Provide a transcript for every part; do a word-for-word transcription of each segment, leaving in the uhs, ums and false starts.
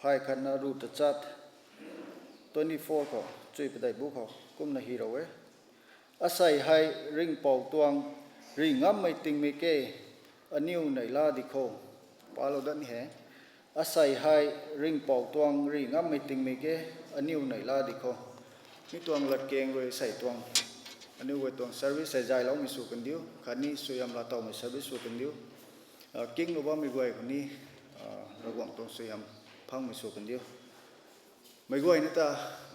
Phay khatna ruh tachat twenty four khou chui padeih bu khou kumna hi rou e. Asei hei ringhpouc tuang rih ngammei tingmik e, aniu neihla di kho. Palou dat ni he. Asei hei ringhpouc tuang rih ngammei tingmik e, aniu neihla di kho. Mi tuang latkaeng rui sei tuang, aniu guay tuang service hei zayloumei sw kandiu khatni suaihiam laatowmei service sw kandiu, kinglou bammei guay khou ni Ravguangc tuang suaihiam phangmei sw kandiu. Meic guayna ta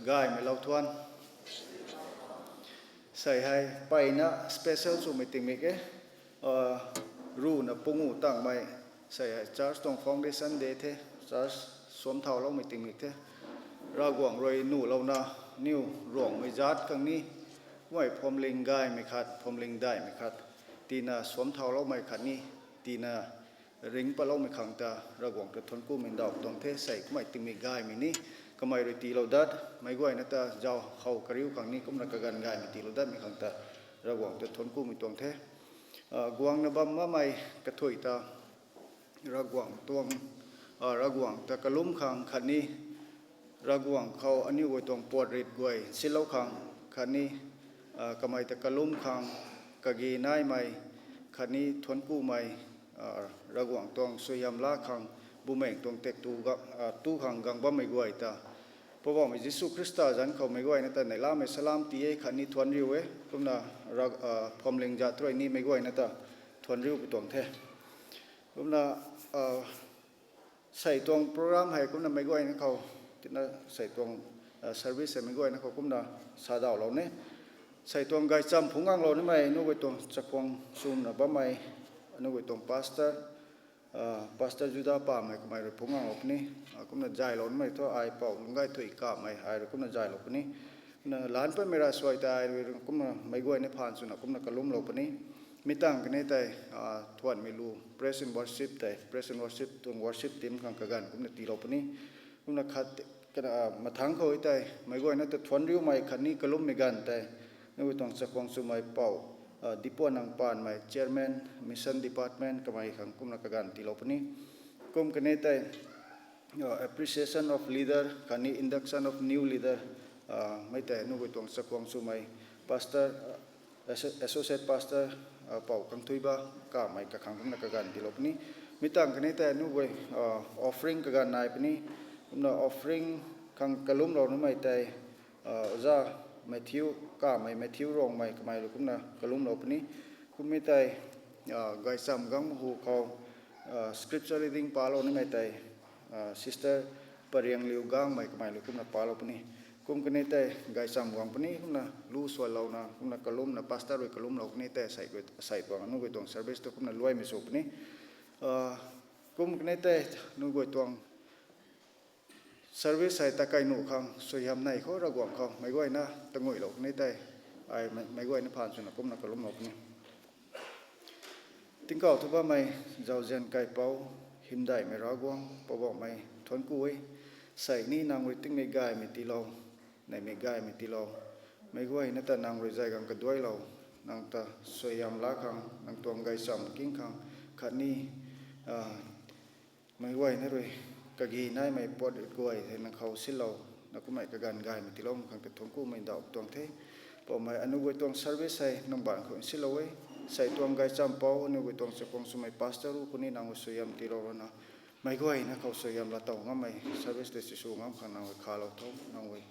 gaymei lou thuan. Sei hei mpeyna special swmei tingmik e. Ruhna pungu tangmei, sei hei church tuang foundation day the, church suam thauloumei tingmik the. Ravguangc rui nuhlouna, aniu Ruangmei zaat khang ni, kummei phuamling gaymei khat, phuamling daihmei khat, tina suam thauloumei khatni tina ringc patloumei khang ta Ravguangc ta thuanc kumei ndauh tuang the. Sei kummei tingmik gaymei ni kamei rui tiilou dat, meic guayna ta zau how kariu khang ni kumna kaganv gaymei tiilou datmei khang ta Ravguangc ta thuanc kumei tuang the. Guangna bam makmei kathuic ta Ravguangc tuang, Ravguangc ta kalum khang khatni Ravguangc khou aniu guay tuang puat rit guay silou khang khatni kamei ta kalum khang, kage naimei khatni thuanc kumei, Ravguangc tuang suaihiam laa khang, bumaengh tuang tak tu khang gang bammei guay ta Poubauhmei Jisu Khrista zanc khou meic guayna ta neihlamei salam ti e khatni thuanc riu e. Kumna phuamling zaat rui ni meic guayna ta thuanc riu pui tuang the. Kumna sei tuang program hei kumna meic guayna khou, tina sei tuang service hei meic guayna khou kumna sadauhlou ni. Sei tuang gaychamv phungc ganglou nimei aniu guay tuang chakhwang swna bammei, aniu guay tuang pastor, Pastor Juda Pamei kamei rui phungc ganglou puni. Kumna zaylou nimei thu ai pou lungc gay thui kamei ai rui kumna zaylou puni. Kumna lan patmei ravsuai ta ai rui kumna meic guayna phaan swna kumna kalumlou puni. Mi tangv kani tei thuanmei lu praise and worship tei, praise and worship tuang worship team khang kaganv kumna tiilou puni. Kumna khat mathangc khou tei meic guayna ta thuanc riumei khatni kalummei ganv tei aniu guay tuang chakhwang swmei pou Dipuanang Panmei, chairman, mission department, kamei khang kumna kaganv tiilou puni. Kum kani tei appreciation of leader khatni induction of new leader mei tei aniu guay tuang chakhwang swmei pastor, associate pastor, pou Kangthuiba, kamei kakhang kumna kaganv tiilou puni. Mi tangv kani tei aniu guay offering kaganv nai puni. Kumna offering khang kalumlou nimei tei oja Matthew, kamei Matthew Ruangmei kamei rui kumna kalumlou puni. Kummei tei gaychamv gang hu khou scripture reading palou nimei tei sister Pariangliu Gangmei kamei rui kumna palou puni. Kum kani tei gaychamv guang puni kumna lu suanlouna kumna kalumna pastor rui kalumlou kani tei sei tuang aniu guay tuang service tu kumna luaimei sw puni. Kum kani tei aniu guay tuang service hei takai nuh khang suaihiam nei khou Ravguangc khou meic guayna tanguilou kani tei ai meic guayna phaan swna kumna kalumlou puni. Tingkauh thu bammei zauzian kaipouc, hymdaihmei Ravguangc Poubauhmei, thuanc ku e. Sei ni nang rui tingmei gaymei tiilou, neihmei gaymei tiilou, meic guayna ta nang rui zay gang kaduailou, nang ta suaihiam laa khang, nang tuang gaychamv king khang khatni meic guayna rui kage naimei puat rit guay hei nang khou silou, na kummei kaganv gaymei tiilou khang ta thuanc kumei ndauh tuang the. Poubauhmei, aniu guay tuang service hei nang baanc khou nsilou e. Sei tuang gaychamv pou aniu guay tuang chakhwang swmei pastor ru khou ni nang rui suaihiam tiilou rana, meic guayna khou suaihiam laatow ngammei service tei sw ngam khang nang rui khalou tho, nang rui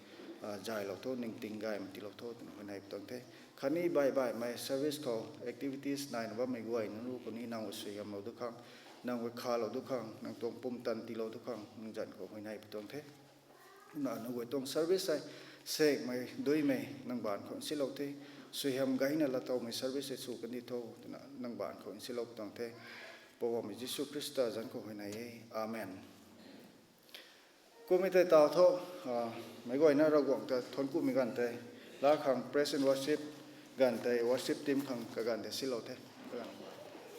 zaylou tho, ningting gaymei tiilou tho twna huayney pui tuang the. Khatni baih baihmei service khou activities naina bammei guay nang ru khou ni nang rui suaihiamlou du khang, nang rui khalou du khang, nang tuang pumtan tiilou du khang nang zanc khou huayney pui tuang the. Kumna aniu guay tuang service hei sekmei duimei nang baanc khou nsilou the. Suaihiam gayna laatowmei service hei sw kandi tho twna nang baanc khou nsilou pui tuang the. Poubauhmei Jisu Khrista zanc khou huayney e. Amen. Kummei tei taw tho, meic guayna Ravguangc ta thuanc kumei ganv tei laa khang praise and worship ganv tei worship team khang kaganv tei silou the.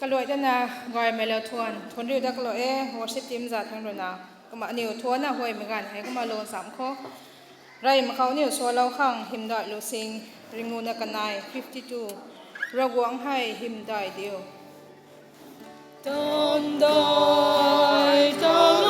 Kaluai dana gaymei lou thuan, thuanc riu dat kalou e, worship team zat thang ruina. Kumna aniu thuanna huaymei ganv hei kumna lou nchamc khou rey mak khou aniu sualou khang hymdaih lu sing, ringuna kanei fifty two, Ravguangc hei hymdaih diu. Tandai tang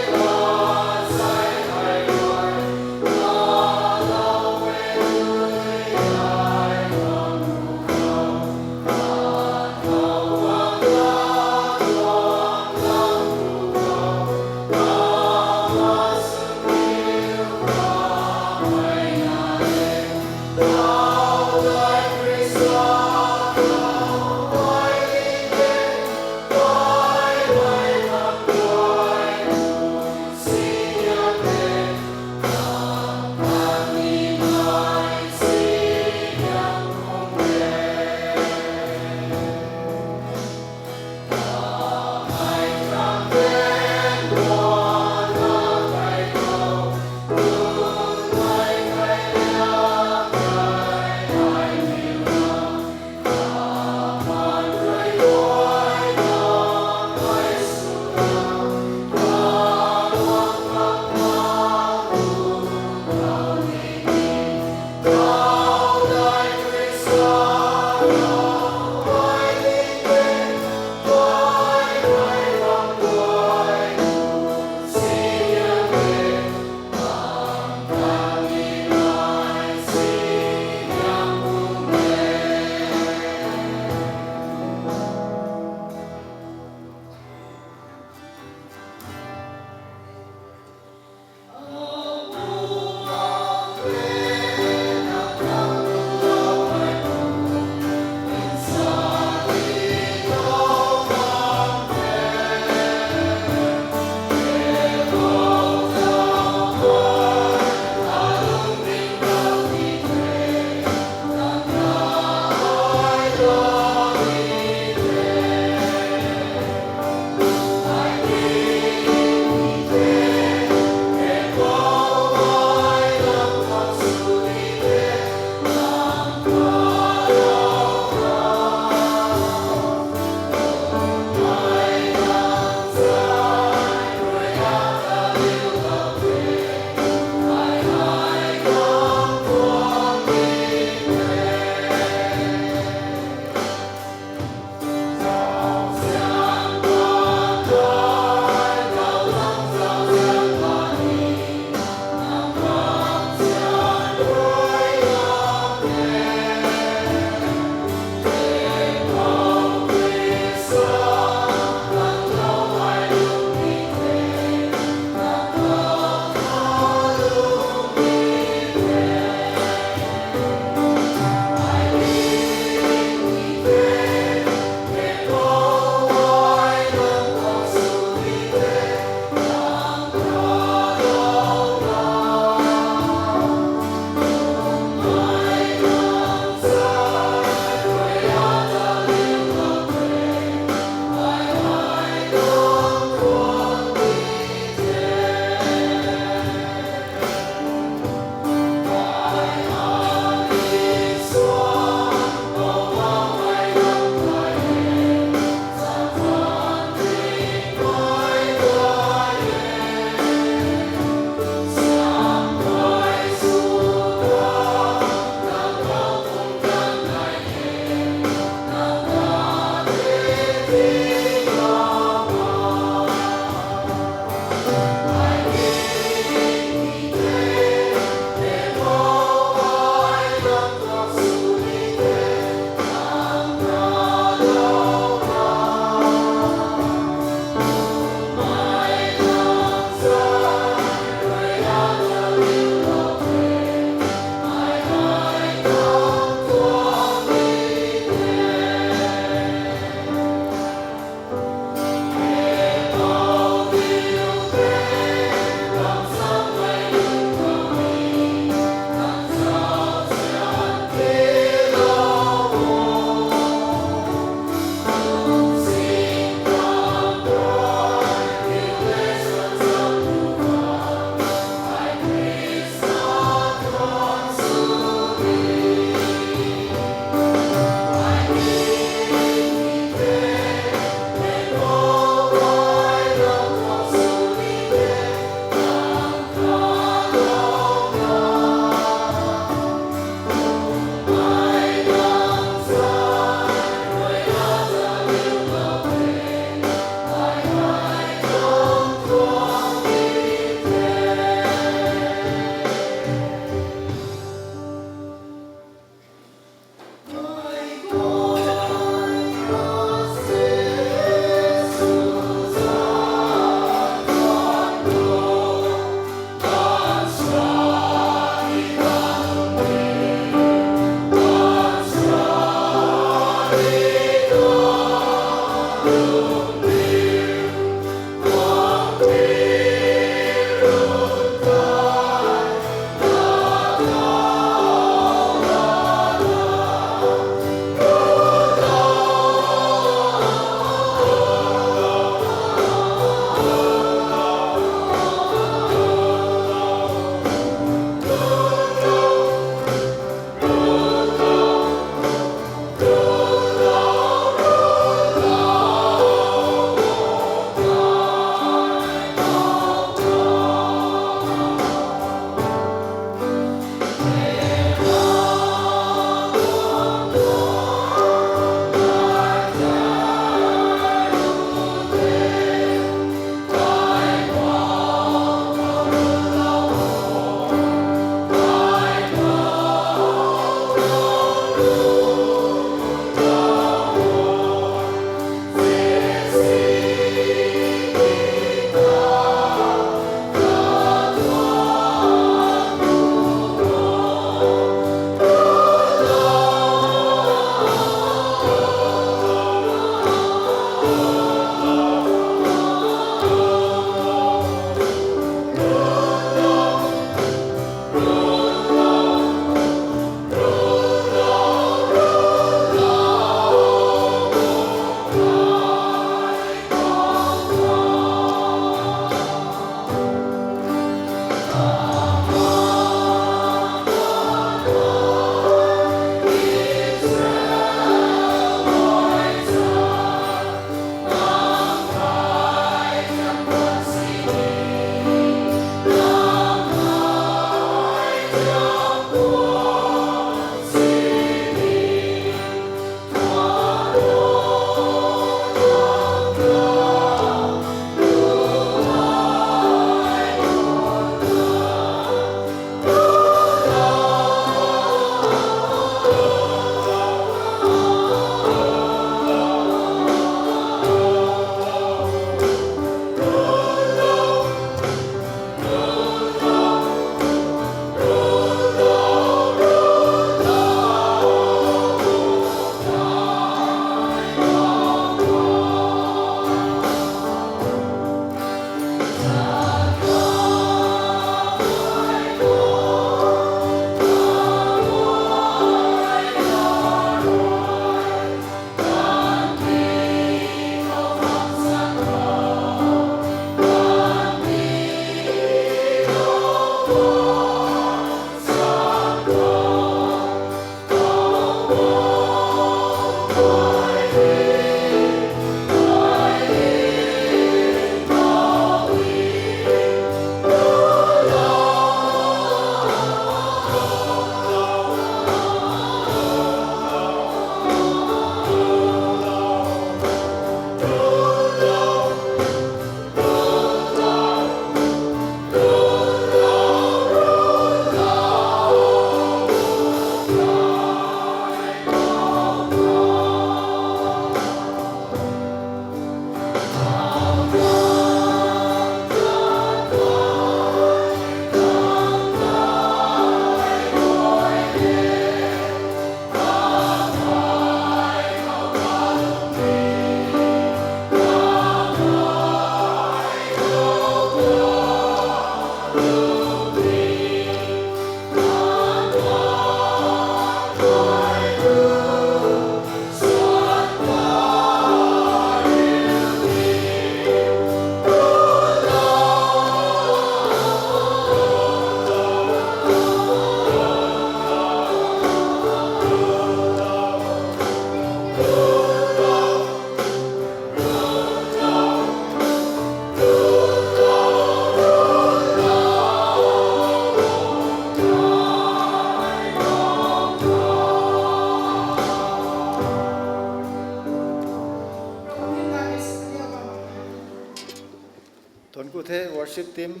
Thuanc ku the worship team,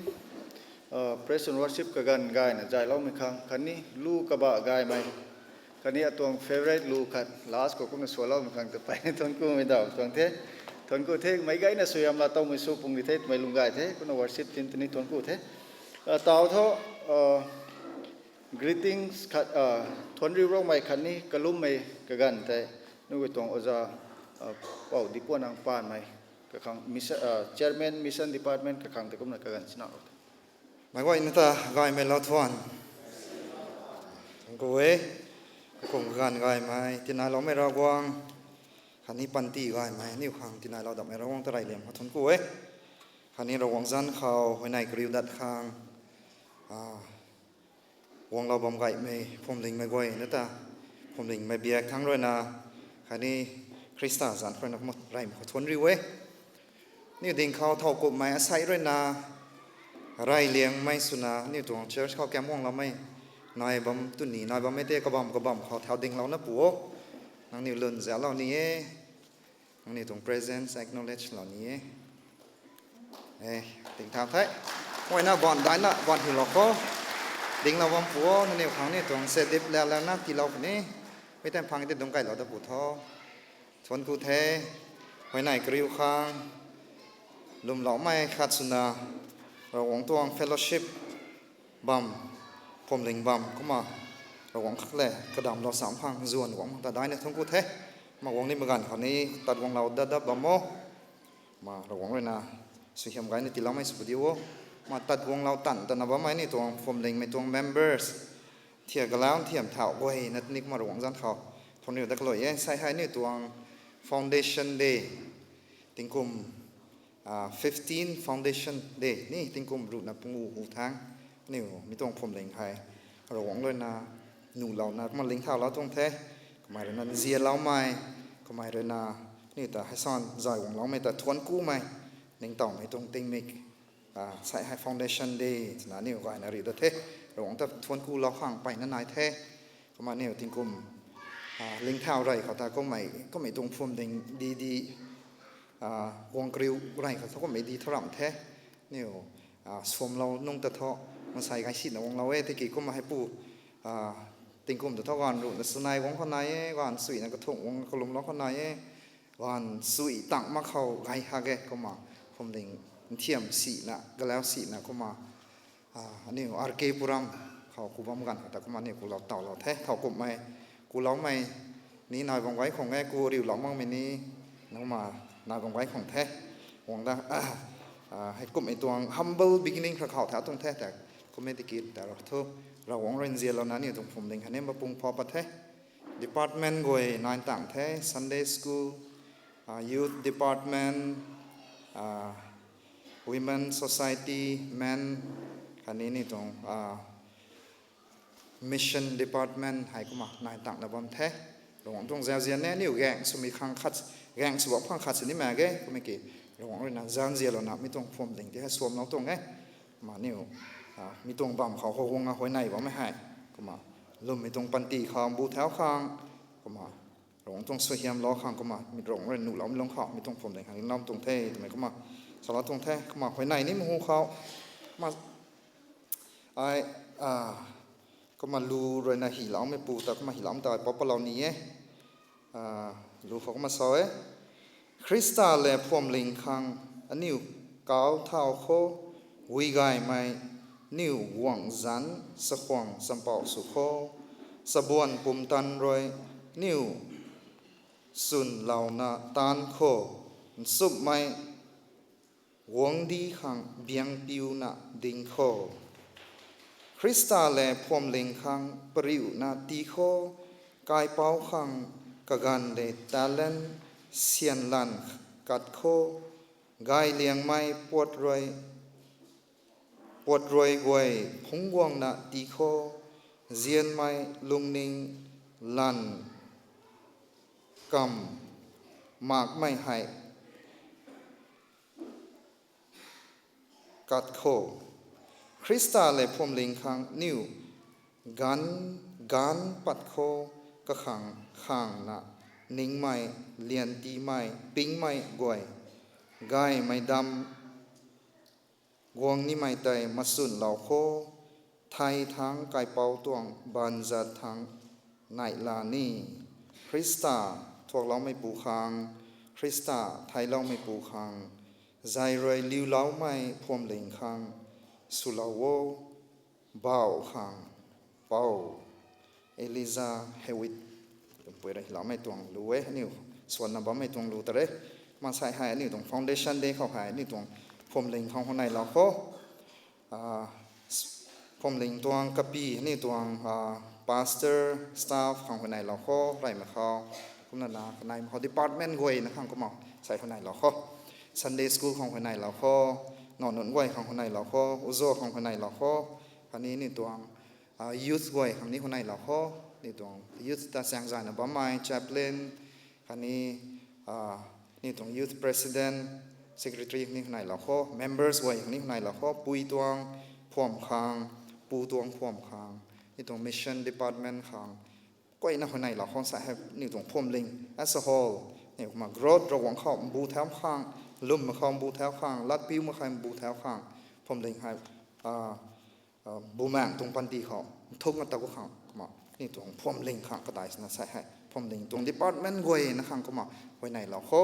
praise and worship kaganv gayna zayloumei khang khatni lu kabah gaymei, khatni atuang favourite lu khat last khou kumna sualoumei khang ta peyna thuanc kumei daw tuang the. Thuanc ku the, meic gayna suaihiam laa towmei sw pung di the twmei lung gay the, kumna worship team tini thuanc ku the. Taw thu, greetings khat, thuanc riuloumei khatni kalummei kaganv tei, nunc guay tuang oja, Pou Dipuanang Panmei, kakhang, chairman mission department kakhang tei kumna kaganv sinalou the. Meic guayna ta gaymei lou thuanc. Thuanc ku e, kum kaganv gaymei tinailoumei Ravguangc, khatni panty gaymei aniu khang tinailou dammei Ravguangc ta reyliam khou thuanc ku e. Khatni Ravguangc zanc khou huayney kariu dat khang, guanglou bam gaymei phuamlingmei guayna ta, phuamlingmei biak thangc ruina, khatni Khrista zanc khou ruina kumna reymei khou thuanc riu e. Aniu ding khou thow kumhmei asei ruina reyliangmei swna aniu tuang church khou kam guangloumei nai bam twni nai bammei tei kabam kabam khou thau dinglouna pu o. Nangniw lun zalou ni e. Nangniw tuang presence acknowledge lou ni e. Ding thau the. Huayna ban daina ban hiulou kho. Dinglou bam pu o, nangniw khang ni tuang sedip lalana tiilou puni. Mi tan phang tei dungc kailou da pu tho. Thuanc ku the. Huayney kariu khang lwmloumei khat swna Ravguangc tuang fellowship bam, phuamling bam kumna Ravguangc khang le kadamlou sam khang zuan guang ta daina thuanc ku the. Kumna guang nimei ganv khou ni tat guanglou dat dat bam o. Kumna Ravguangc ruina suaihiam gayna tiiloumei sw pu diu o. Kumna tat guanglou tan tana bammei ni tuang phuamlingmei tuang members, thiak galau thiam thau guayna ni kumna Ravguangc zanc khou thuanc riu dat kalui e. Sei hei ni tuang Foundation Day, tingkum fifteen Foundation Day ni tingkum ruhna pungu hu thangc, aniu mi tuang phuamling hei Ravguangc ruina nuhlouna kumna lingthaulou tuang the. Kamei ruina nzianloumei, kamei ruina aniu ta hei san zay guangloumei ta thuanc kumei, ningtowmei tuang tingmik, sei hei Foundation Day twna aniu gayna riu dat the. Ravguangc ta thuanc kulou khang peyna nai the. Kumna aniu tingkum lingthau rey khou ta kummei kummei tuang phuamling di di guang kariu rey khou thu kummei di thu ramh the. Aniu suamlou nungc ta thu, mansei gay sina guanglou e, tiki kumna heipu tingkum ta thu ganv ruhna sanei guang khou nai e, ganv suina kathumh guang kalumlou khou nai e, ganv sui tang mak khou gay hak e. Kumna phuamling nthiam sina galau sina kumna aniu R K Puram khou ku bam ganv khou ta kumna aniu kulou tawlou the. Thow kumhmei kuloumei ni nai bam gay khang e, ku riulou makmei ni nangma nai bam gay khang the. Guang da, heikumhmei tuang humble beginning kha khou thau tuang the ta, kummei tiki ta rou thu, Ravguangc rui nzianlouna aniu tuang phuamling hei ni mapung pha pat the. Department guay nai tang the, Sunday School, Youth Department, Women Society, Men, khatni ni tuang Mission Department hei kumna nai tangna bam the. Ravguangc tuang zauzian e, aniu gaeng swmei khang khat, gaeng sw bam khang khat sini mak ge, kummei ki Ravguangc ruina zanzianlouna mi tuang phuamling tei hei suamlou tuang e. Kumna aniu mi tuang bam khou khou guang a huayney bammei hei, kumna lwmmei tuang panty khou bu thau khang, kumna Ravguangc tuang suaihiam lou khang kumna mi Ravguangc rui nuhloumei lungc khou mi tuang phuamling hei lam tuang the twmei kumna salou tuang the. Kumna huayney ni mahu khou, kumna ai, kumna lu ruina hyloumei pu ta kumna hyloumei ta ai pau palou ni e. Lu khou kumna sa e: Khrista lev phuamling khang aniu kau thau kho, gui gaymei, aniu guangc zanc chakhwang champouh sw kho, chabuan pumtan rui aniu chwnlouna taanc kho, nchumhmei guangcdic khang biangpiuna ding kho. Khrista lev phuamling khang pariuna tii kho, kaipouc khang kaganv lev talent syan lanv kat kho, gayliangmei puat rui, puat rui guay phungc guangna tii kho, nzianmei lungning lanv kamv makmei hei kat kho. Khrista lev phuamling khang aniu ganv, ganv pat kho, kakhang khangna ningmei, liantiimei, pingmei guay, gaymei dam guang nimei tei machunlou kho, thei thangc kaipouc tuang baanzat thangc neihla ni. Khrista thuakloumeipu khang, Khrista theicloumeipu khang, zay rui liuloumei phuamling khang swlou o, bauh khang, Pou Elijah Hewitt, tumpui rui loumei tuang lu e, aniu swanna bammei tuang lu ta re. Maansei hei aniu tuang foundation day khou hei aniu tuang phuamling khang huayneylou kho. Phuamling tuang kapi aniu tuang pastor, staff khang huayneylou kho, reymei khou. Kumna na kaneimei khou department guayna khang kumna sei huayneylou kho. Sunday school khang huayneylou kho, nac nunc guay khang huayneylou kho, uzo khang huayneylou kho. Khatni aniu tuang youth guay khang ni huayneylou kho. Aniu tuang youth ta chaengzayna bammei chaplain, khatni aniu tuang youth president, secretary khang ni huayneylou kho, members guay khang ni huayneylou kho, pui tuang phuam khang, pu tuang phuam khang, aniu tuang mission department khang, kuayna huayneylou khang sa hei aniu tuang phuamling as a whole, aniu kumna growth Ravguangc khou mbu thau khang, lwmmei khou mbu thau khang, latpiumei khou mbu thau khang, phuamling hei bumaengc tuang panty khou nthukna ta khang kumna aniu tuang phuamling khang kadai swna sa hei phuamling tuang department guayna khang kumna huayneylou kho.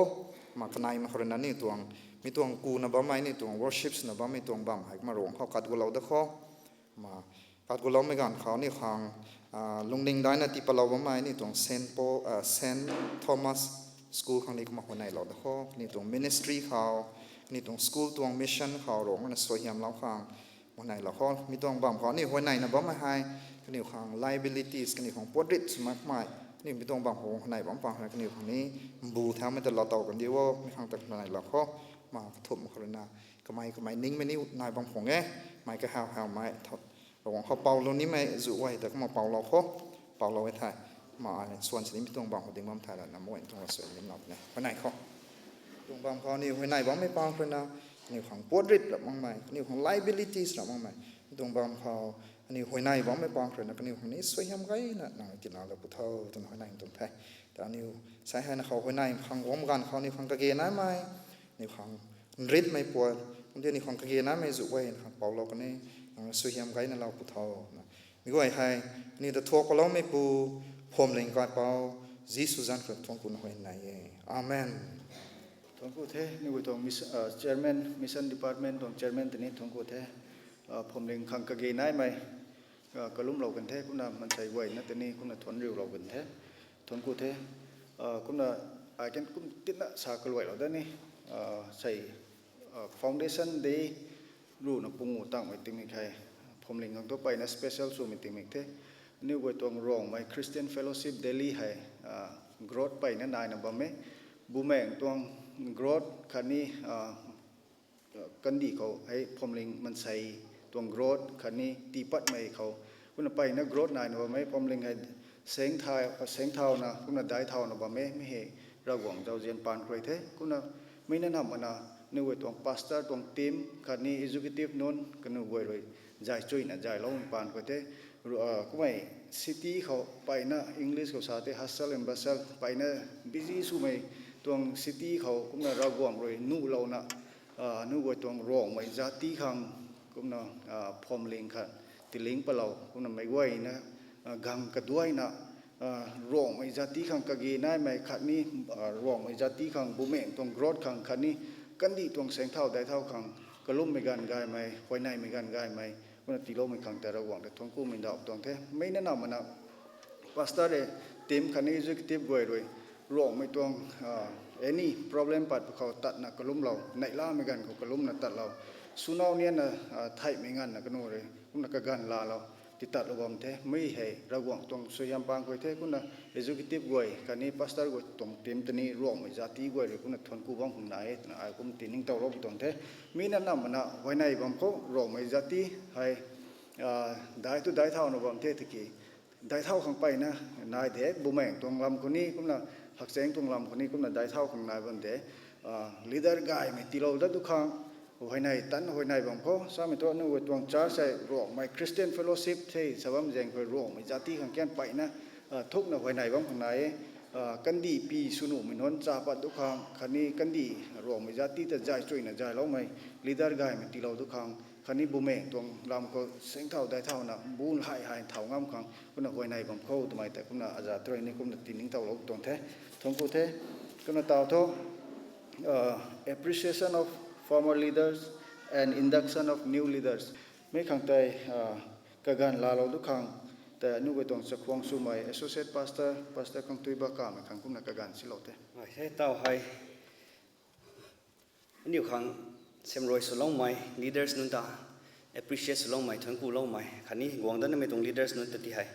Kumna kaneimei khou ruina aniu tuang, mi tuang kuna bammei, aniu tuang worship swna bammei tuang bam hei kumna Ravguangc khou kat gulou da kho. Kumna kat guloumei ganv khou aniu khang lungning daina tiipatlou bammei aniu tuang Saint Paul, Saint Thomas School khang ni kumna huayneylou da kho. Aniu tuang ministry khou, aniu tuang school tuang mission khou Ravguangc na suaihiamlou khang huayneylou kho. Mi tuang bam khou aniu huayneyna bammei hei kaniw khang liabilities, kaniw khang puatrit swmakmei, aniu mi tuang bam khou huayney bam pang khou kaniw khang ni mbu thaumei ta lou tow kandi o, mi khang ta huayneylou kho. Kumna kathumh khou ruina kamei kamei ningmei ni nai bam khang e, mei kahaw hawmei Ravguangc khou poulou nimei zu guay ta kumna poulou kho. Poulou e thei, kumna ai swan sini mi tuang bam khou ding bam thei lana mei tuang la swan nimlou ne huayney kho. Tuang bam khou aniu huayney bammei pang khou ruina kaniw khang puatrit rap makmei, kaniw khang liabilities rap makmei, mi tuang bam khou aniu huayney bammei pang khou ruina kaniw khang ni suaihiam gayna nang tiilalou pw tho twna huayney tuang the. Ta aniu sa hei na khou huayney khang guang ganv khou aniu khang kage naimei, aniu khang nritmei puat, kumti aniu khang kage naimei zu guay na khang poulou kani, nang suaihiam gayna lou pw tho na. Mi guay hei aniu ta thuak paloumeipu, phuamling kaipouc Jisu zanc khou thuanc kuna huayney e. Amen. Thuanc ku the, aniu guay tuang mis-, chairman, mission department tuang chairman tini thuanc ku the. Phuamling khang kage naimei kalumlou kan the, kumna mansei guayna tini kumna thuanc riulou kan the. Thuanc ku the. Kumna ai kan kum tina sa kaluailou da ni, sei foundation day ruhna pungu tangmei tingmik hei phuamling khang thu peyna special swmei tingmik the. Aniu guay tuang Rongmei Christian Fellowship Delhi hei growth peyna naina bam e. Bumaengc tuang growth khatni kandih khou hei phuamling mansei tuang growth khatni tiipatmei khou kumna peyna growth naina bam e. Phuamling hei saengthauna kumna daic thauna bam e. Mi hei Ravguangc zauzian paan khou rui the. Kumna mi na nam mana aniu guay tuang pastor tuang team khatni executive nunc kaniw guay rui zay chuyna zayloumei paan khou the. Kumei city khou peyna English khou sa the hustle and bustle peyna busy swmei tuang city khou kumna Ravguangc rui nuhlouna aniu guay tuang Rongmei zati khang kumna phuamling khat tiiling palou kumna meic guayna gang kaduaina Rongmei zati khang kage naimei khatni Rongmei zati khang bumaengc tuang growth khang khatni kandih tuang saengthau daic thau khang kalummei ganv gaymei, huayneymei ganv gaymei kumna tiiloumei khang ta Ravguangc ta thuanc kumei ndauh tuang the. Mi na nam mana pastor le team khatni executive guay rui Rongmei tuang any problem pat pwkhou tatna kalumlou, neihlamei ganv khou kalumna tatlou, swnow nianna theihmei nganvna kanu rui kumna kaganv laalou, titat lou bam the. Mi hei Ravguangc tuang suaihiam pang khou the. Kumna executive guay khatni pastor guay tuang team tei ni Ruangmei zati guay rui kumna thuanc ku bam khang nai e twna ai kum tiningtowlou pui tuang the. Mi na namna huayney bam khou Ruangmei zati hei daic tu daic thauna bam the tiki, daic thau khang peyna nai de, bumaengc tuang lam khou ni kumna, hakchaengc tuang lam khou ni kumna daic thau khang nai bam de. Leader gaymei tiilou dat tu khang huayney tan huayney bam khou samei thu aniu guay tuang church hei Ruangmei Christian Fellowship the sa bam zaeng khou Ruangmei zati khang kian peyna thukna huayney bam khang nai e. Kandih pi sw nuhmei nunc cha pat tu khang khatni kandih Ruangmei zati ta zay chuyna zayloumei, leader gaymei tiilou tu khang khatni bumaengc tuang lam khou sengthau daic thauna bu hei hei thau ngam khang kumna huayney bam khou twmei tei kumna aza tei rui ni kumna tiningtowlou tuang the. Thuanc ku the. Kumna taw thu appreciation of former leaders and induction of new leaders. Mi khang tei kaganv laalou tu khang tei aniu guay tuang chakhwang swmei associate pastor, Pastor Kangtuiba Kamei khang kumna kaganv silou the. Hei taw hei aniu khang semruai swloumei leaders nunc ta appreciate swloumei, thuanc kuloumei khatni guang dat namei tuang leaders nunc ta ti hei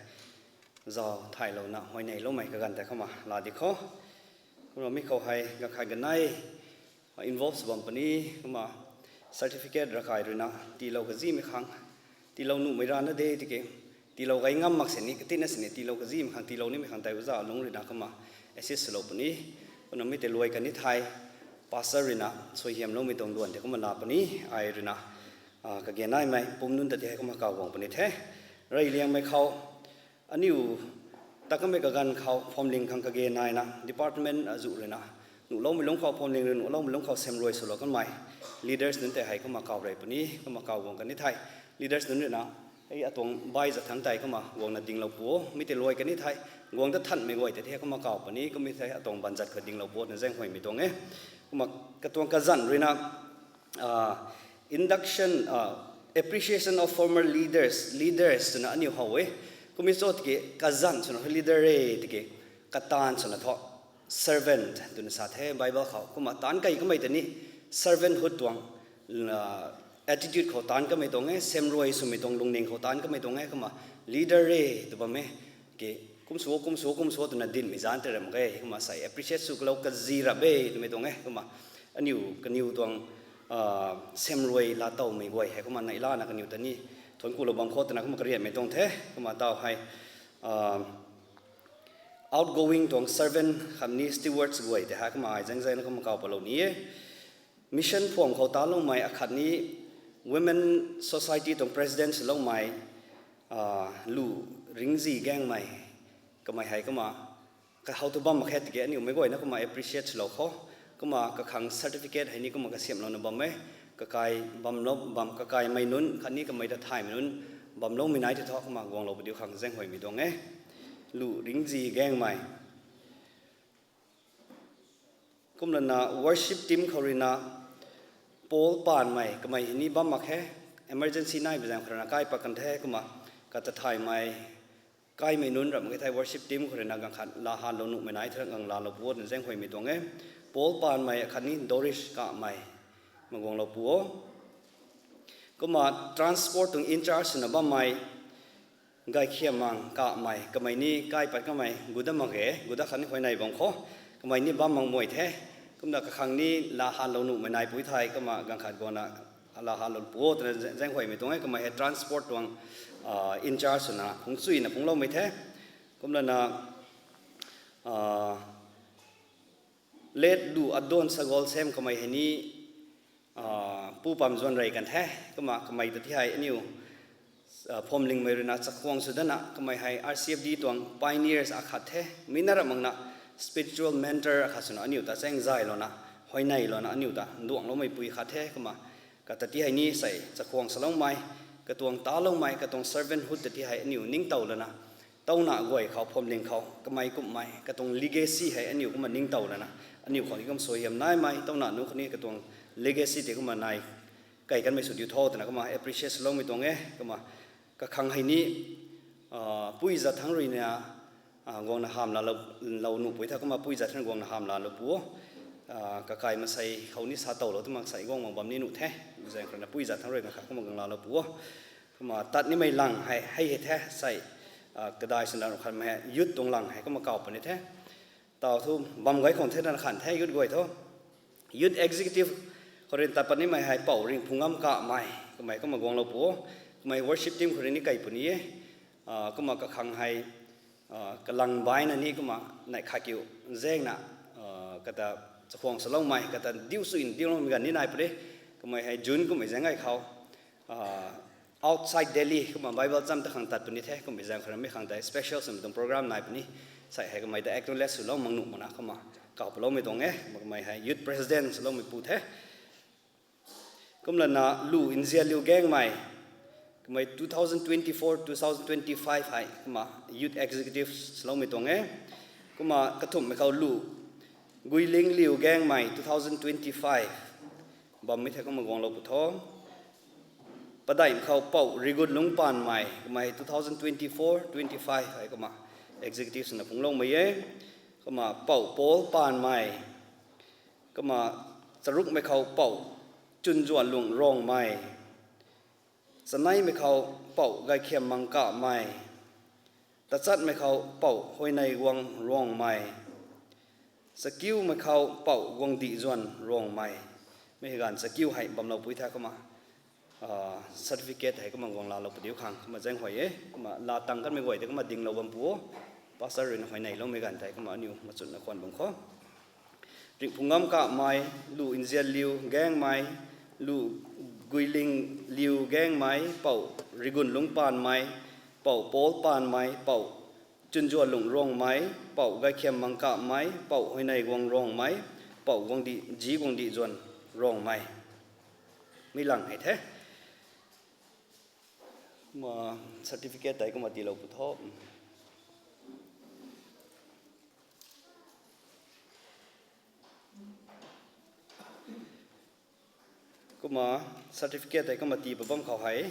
zau thaylouna huayneyloumei kaganv tei kumna laa di khou. Kumna mi khou hei ganv khat ganei involve sw bam puni. Kumna certificate ravkai ruina tiilou kazimei khang, tiilou nuhmei rana de tiki, tiilou gay ngam mak sini katina sini tiilou kazimei khang tiilou nimei khang tei uza lungc ruina kumna assist swlou puni. Kumna mi tei luai kani thei pastor ruina suaihiamloumei tuang duan tei kumna laa puni. Ai ruina kage naimei pum nunc ta ti hei kumna kaw guang puni the. Reyliangmei khou aniu ta kamei kaganv khou phuamling khang kage naina department azuh ruina nuhloumei lungc khou, phuamling rui nuhloumei lungc khou semruai swlou kanmei leaders nunc tei hei kumna kaw rey puni. Kumna kaw guang kani thei leaders nunc ruina hei atuang bai zat thangc tei kumna guangna dinglou pu o. Mi tei luai kani thei guang dat thanmei guay tei ti hei kumna kaw puni. Kumna mi thei atuang banzat khou dinglou pu o twna zaenghuaymei tuang e. Kumna katuang kazanc ruina induction, appreciation of former leaders, leaders twna aniu how e. Kumna cho tiki kazanc swna leader e tiki, kataanv swna thu servant twna sa the Bible khou. Kumna taanc key kamei tei ni servanthood tuang attitude khou taanc kamei tuang e, semruai swmei tuang lungning khou taanc kamei tuang e. Kumna leader e tw bam e ki, kum sw, kum sw, kum sw twna dinmei zanc tei ram mak ge. Kumna sei appreciate sw kalou kazi rap e twmei tuang e. Kumna aniu kaniw tuang semruai laatowmei guay hei kumna neihlana kaniw ta ni thuanc kulou bam khou twna kumna kariatmei tuang the. Kumna taw hei outgoing tuang servant khatni stewards guay tei hei kumna ai zaeng zaengna kumna kaw palou ni e. Mission phuam khou taloumei akhatni Women Society tuang president swloumei Lu Ringzi Gaengmei, kamei hei kumna kahou tu bam mak khe tiki aniu meic guayna kumna appreciate swlou khou, kumna kakhang certificate hei ni kumna kasiamhlouna bam e. Kakai bamlou bam, kakaimei nunc khatni kamei ta thaymei nunc bamloumei nai tei thu kumna guanglou padiu khang zaenghuaymei tuang e. Lu Ringzi Gaengmei. Kumlana worship team khou ruina Paul Paanmei, kamei hei ni bam mak khe, emergency nai bi zaeng khou ruina kai pat kan the. Kumna kata thaymei kaimei nunc ram mak khe thei worship team khou ruina ganv khat laa hanlou nuhmei nai thei ganv laalou pu o twna zaenghuaymei tuang e. Paul Paanmei akhatni Doris Kamei, kumna guanglou pu o. Kumna transport tuang in-charge swna bammei Gaikhiammang Kamei, kamei ni kai pat kamei gut dat mak ge, gut dat khatni huayney bam khou, kamei ni bam mak mei the. Kumna kakhang ni laa hanlou nuhmei nai pui thei kumna ganv khat guangna laa hanlou pu o twna zaenghuaymei tuang e. Kamei hei transport tuang in-charge swna phungc chuyna phungcloumei the. Kumlana late Lu Adon Sagolsem, kamei hei ni pu pam zuan rey kan the. Kumna kamei ta ti hei aniu phuamlingmei ruina chakhwang sw dana, kamei hei R C F D tuang pioneers akhat the. Mi na ram makna spiritual mentor akhat swna aniu ta chaeng zaylouna, huayneylouna aniu ta nduangloumei pui khat the. Kumna kata ti hei ni sei chakhwang saloumei, katuang taloumei, katuang servanthood ta ti hei aniu ningtow lana, tauna guay khou, phuamling khou kamei kumhmei katuang legacy hei aniu kumna ningtow lana, aniu khou ni kum suaihiam naimei, tauna nunc khou ni katuang legacy tei kumna nai key kanmei sw diu tho twna kumna appreciate swloumei tuang e. Kumna kakhang hei ni pui zat thangc ruina guangna hamh laalou nuh pui the. Kumna pui zat thangc guangna hamh laalou pu o. Kakai masei khou ni sa towlou twna sei guang mak bam ni nuh the. Zaeng khou rui na pui zat thangc rui na kha kumna guang laalou pu o. Kumna tat nimei lang hei hei hei the sei, kadai swna khanmei hei youth tuang lang hei kumna kaw puni the. Taw thu bam gay khang the na khan the youth guay thu. Youth executive khou rui tat pat nimei hei Pou Ringhphungam Kamei, kamei kumna guanglou pu o. Kamei worship team khou rui ni kei puni e. Kumna kakhang hei kalang baina ni kumna neih khat kiu zaengna, kata chakhwang swloumei, kata diu sw in diuloumei ganv ni nai puni. Kamei hei June kummei zaeng gay khou outside Delhi kumna Bible cham ta khang tat puni the. Kummei zaeng khou ramei khang tei special swmei tuang program nai puni. Sei hei kamei ta acknowledge swlou mak nuh makna kumna kaw paloumei tuang e. Kamei hei youth president swloumei pu the. Kumlana Lu Nzianliu Gaengmei, kamei two thousand twenty-four, two thousand twenty-five hei kumna youth executive swloumei tuang e. Kumna kathumhmei khou Lu Guilingliu Gaengmei, two thousand twenty-five bammei the kumna guanglou pu tho. Padeihmei khou Pou Rigunlung Panmei, kamei two thousand twenty-four twenty-five hei kumna executive swna phungcloumei e. Kumna Pou Paul Panmei, kumna charukmei khou Pou Chunzuanlung Rongmei, chaneimei khou Pou Gaikhiam Mangkamei, tachatmei khou Pou Huaynei Guang Rongmei, chakiumei khou Pou Guangdihzuan Rongmei. Mi hei ganv chakiu hei bamlou pui the kumna certificate hei kumna guang laalou pu diu khang kumna zaenghuay e. Kumna laa tang kanmei guay tei kumna dinglou bam pu o. Pastor rui na huayneiloumei ganv tei kumna aniu machunna khwan bam khou, Ringhphungam Kamei, Lu Nzianliu Gaengmei, Lu Guilingliu Gaengmei, Pou Rigunlung Panmei, Pou Paul Panmei, Pou Chunzuanlung Rongmei, Pou Gaikhiam Mangkamei, Pou Huaynei Guang Rongmei, Pou Guangdih, Zi Guangdihzuan Rongmei. Mi lang hei the. Kumna certificate tei kumna tiilou pu tho. Kumna certificate tei kumna tii pat bam khou hei,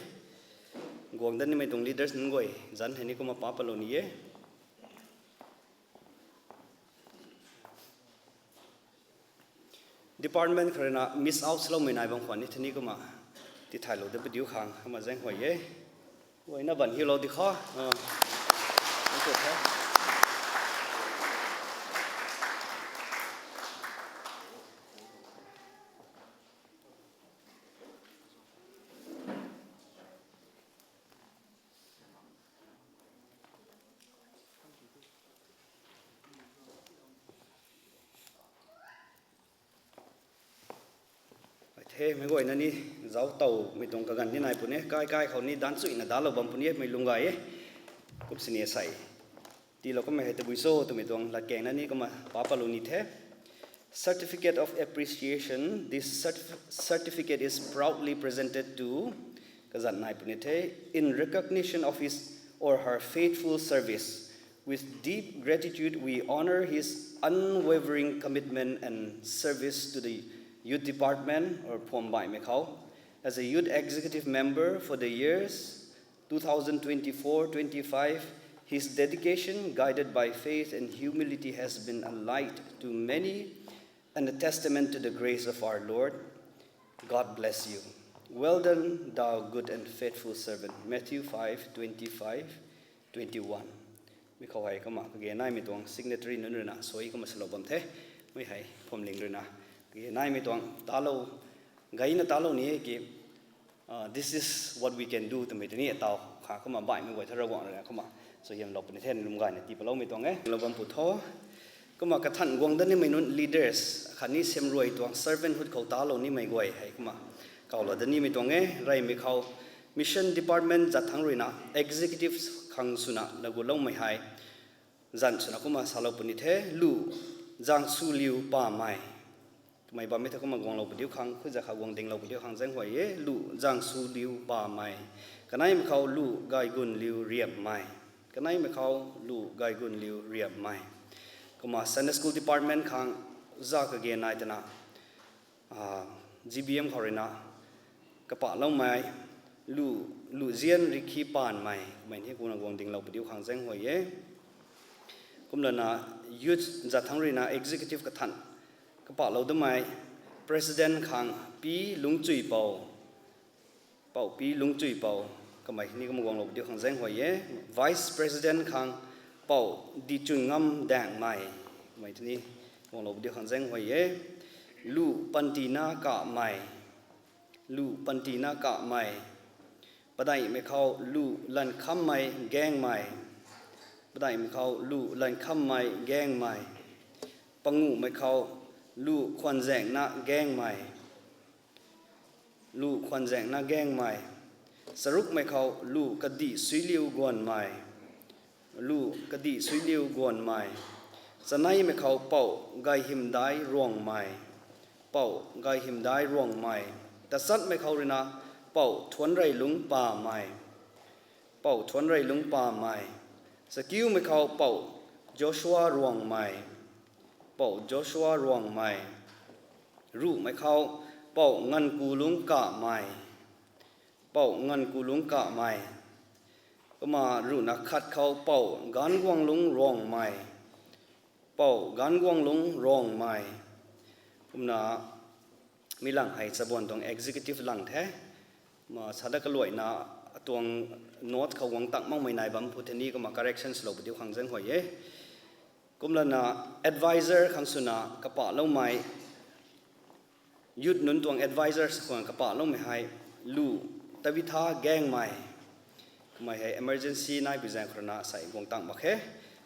guang dat nimei tuang leaders nunc guay zanc hei ni kumna pa patlou ni e. Department khou rui na miss out swloumei nai bam khwan ni thei ni kumna tithaylou dat pu diu khang kumna zaenghuay e. Guayna ban hiulou di kho. Themei guayna ni zauc towmei tuang kaganv ni nai puni e, kai kai khou ni danc chuina dalou bam puni e, mei lung gay e. Kum sini sei tiilou kummei hei tabui cho twmei tuang latkaengna ni kumna pa patlou ni the. Certificate of Appreciation. This certif-, certificate is proudly presented to, kazanc nai puni the, in recognition of his or her faithful service. With deep gratitude, we honor his unwavering commitment and service to the youth department, or phuam baihmei khou, as a youth executive member for the years two thousand twenty-four twenty-five. His dedication, guided by faith and humility, has been a light to many and a testament to the grace of our Lord. God bless you. Well done, thou good and faithful servant. Matthew five twenty-five, twenty-one. Mi khou hei kumna kage naimei tuang signatory nunc rui na sui kumna salou bam the. Mi hei phuamling rui na kage naimei tuang talou, gayna talou ni e ki, this is what we can do twmei tei ni taw kha kumna baihmei guay tha Ravguangc rui na kumna suaihiamlou puni the, lum gayna tii patloumei tuang e. Lou bam pu tho. Kumna kathan guang dat nimei nunc leaders khatni siamruai tuang servanthood khou talou nimei guay hei kumna kawlou dat nimei tuang e. Reymei khou mission department zat thangc rui na executive khang swna laguloumei hei zanc swna kumna salou puni the. Lu Zangswliu Pamei. Kamei bammei tha kumna guanglou pu diu khang, khuza kha guang dinglou pu diu khang zaenghuay e. Lu Zangswliu Pamei. Kaneimei khou Lu Gaigunliu Riapmei. Kaneimei khou Lu Gaigunliu Riapmei. Kumna Sunday School Department khang za kage nai twna, G B M khou rui na kapahloumei Lu, Lu Zian Rikhi Panmei. Kamei ni kumna guang dinglou pu diu khang zaenghuay e. Kumlana youth zat thangc rui na executive kathan Kapalou damei president khang Pi Lungchuipou, Pou Pi Lungchuipou, kamei ni kum guanglou diu khang zaeng huay e. Vice president khang Pou Dichunngam Daengmei, kamei ni guanglou diu khang zaeng huay e. Lu Pantina Kamei, Lu Pantina Kamei. Padeihmei khou Lu Lankhammei Gaengmei, Padeihmei khou Lu Lankhammei Gaengmei. Panguhmei khou Lu Khwanzaengna Gaengmei, Lu Khwanzaengna Gaengmei. Charukmei khou Lu Kadihsuiliu Guanmei, Lu Kadihsuiliu Guanmei. Chaneimei khou Pou Gaihimdai Ruangmei, Pou Gaihimdai Ruangmei. Tachatmei khou ruina Pou Thuanreilung Pamei, Pou Thuanreilung Pamei. Chakiumei khou Pou Joshua Ruangmei, Pou Joshua Ruangmei. Ruhmei khou Pou Ngankulung Kamei, Pou Ngankulung Kamei. Kumna ruhna khat khou Pou Ganguanglung Ruangmei, Pou Ganguanglung Ruangmei. Kumna mi lang hei chabuan tuang executive lang the. Kumna sada kaluaina atuang note khou guang tang makmei nai bam phu the ni, kumna correction swlou pu diu khang zaeng huay e. Kumlana advisor khang swna kapahloumei, youth nunc tuang advisor khang kapahloumei hei Lu Tabitha Gaengmei. Kamei hei emergency nai pi zaeng khou rana sei guang tang mak khe.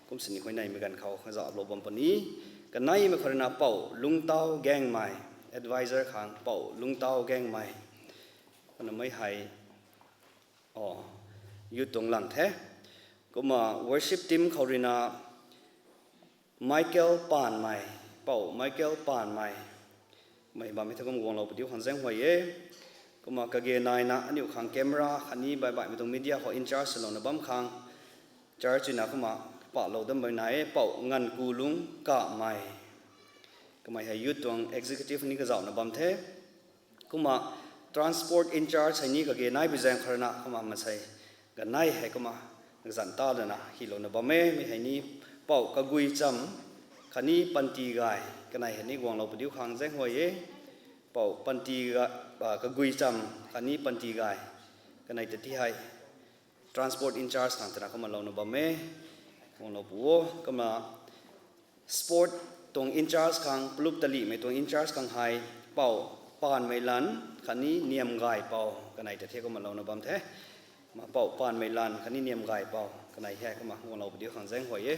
Kum sini huayneymei ganv khou kazauhlou bam puni. Kaneimei khou rana Pou Lungtau Gaengmei, advisor khang Pou Lungtau Gaengmei. Kumna mei hei youth tuang lang the. Kumna worship team khou ruina Michael Panmei, Pou Michael Panmei. Mei bammei thu kum guanglou pu diu khang zaeng huay e. Kumna kage naina aniu khang camera khatni baih baihmei tuang media khou in charge swlouna bam khang church ruina kumna kapalou dam bam nai e, Pou Ngankulung Kamei. Kamei hei youth tuang executive ni kazauhna bam the. Kumna transport in charge hei ni kage nai pi zaeng khou rana kumna maansei kanei hei kumna kazanc ta lana hylouna bam e. Mi hei ni Pou Kaguicham khatni Panty Gay, kanei hei ni guanglou pu diu khang zaeng huay e. Pou Panty Ga-, Kaguicham khatni Panty Gay, kanei ta ti hei transport in charge khang twna kumna louna bam e. Guanglou pu o. Kumna sport tuang in charge khang, plup talihmei tuang in charge khang hei Pou Panmeilan khatni Niamgaipou, kanei ta the kumna louna bam the. Kumna Pou Panmeilan khatni Niamgaipou, kanei hei kumna guanglou pu diu khang zaeng huay e.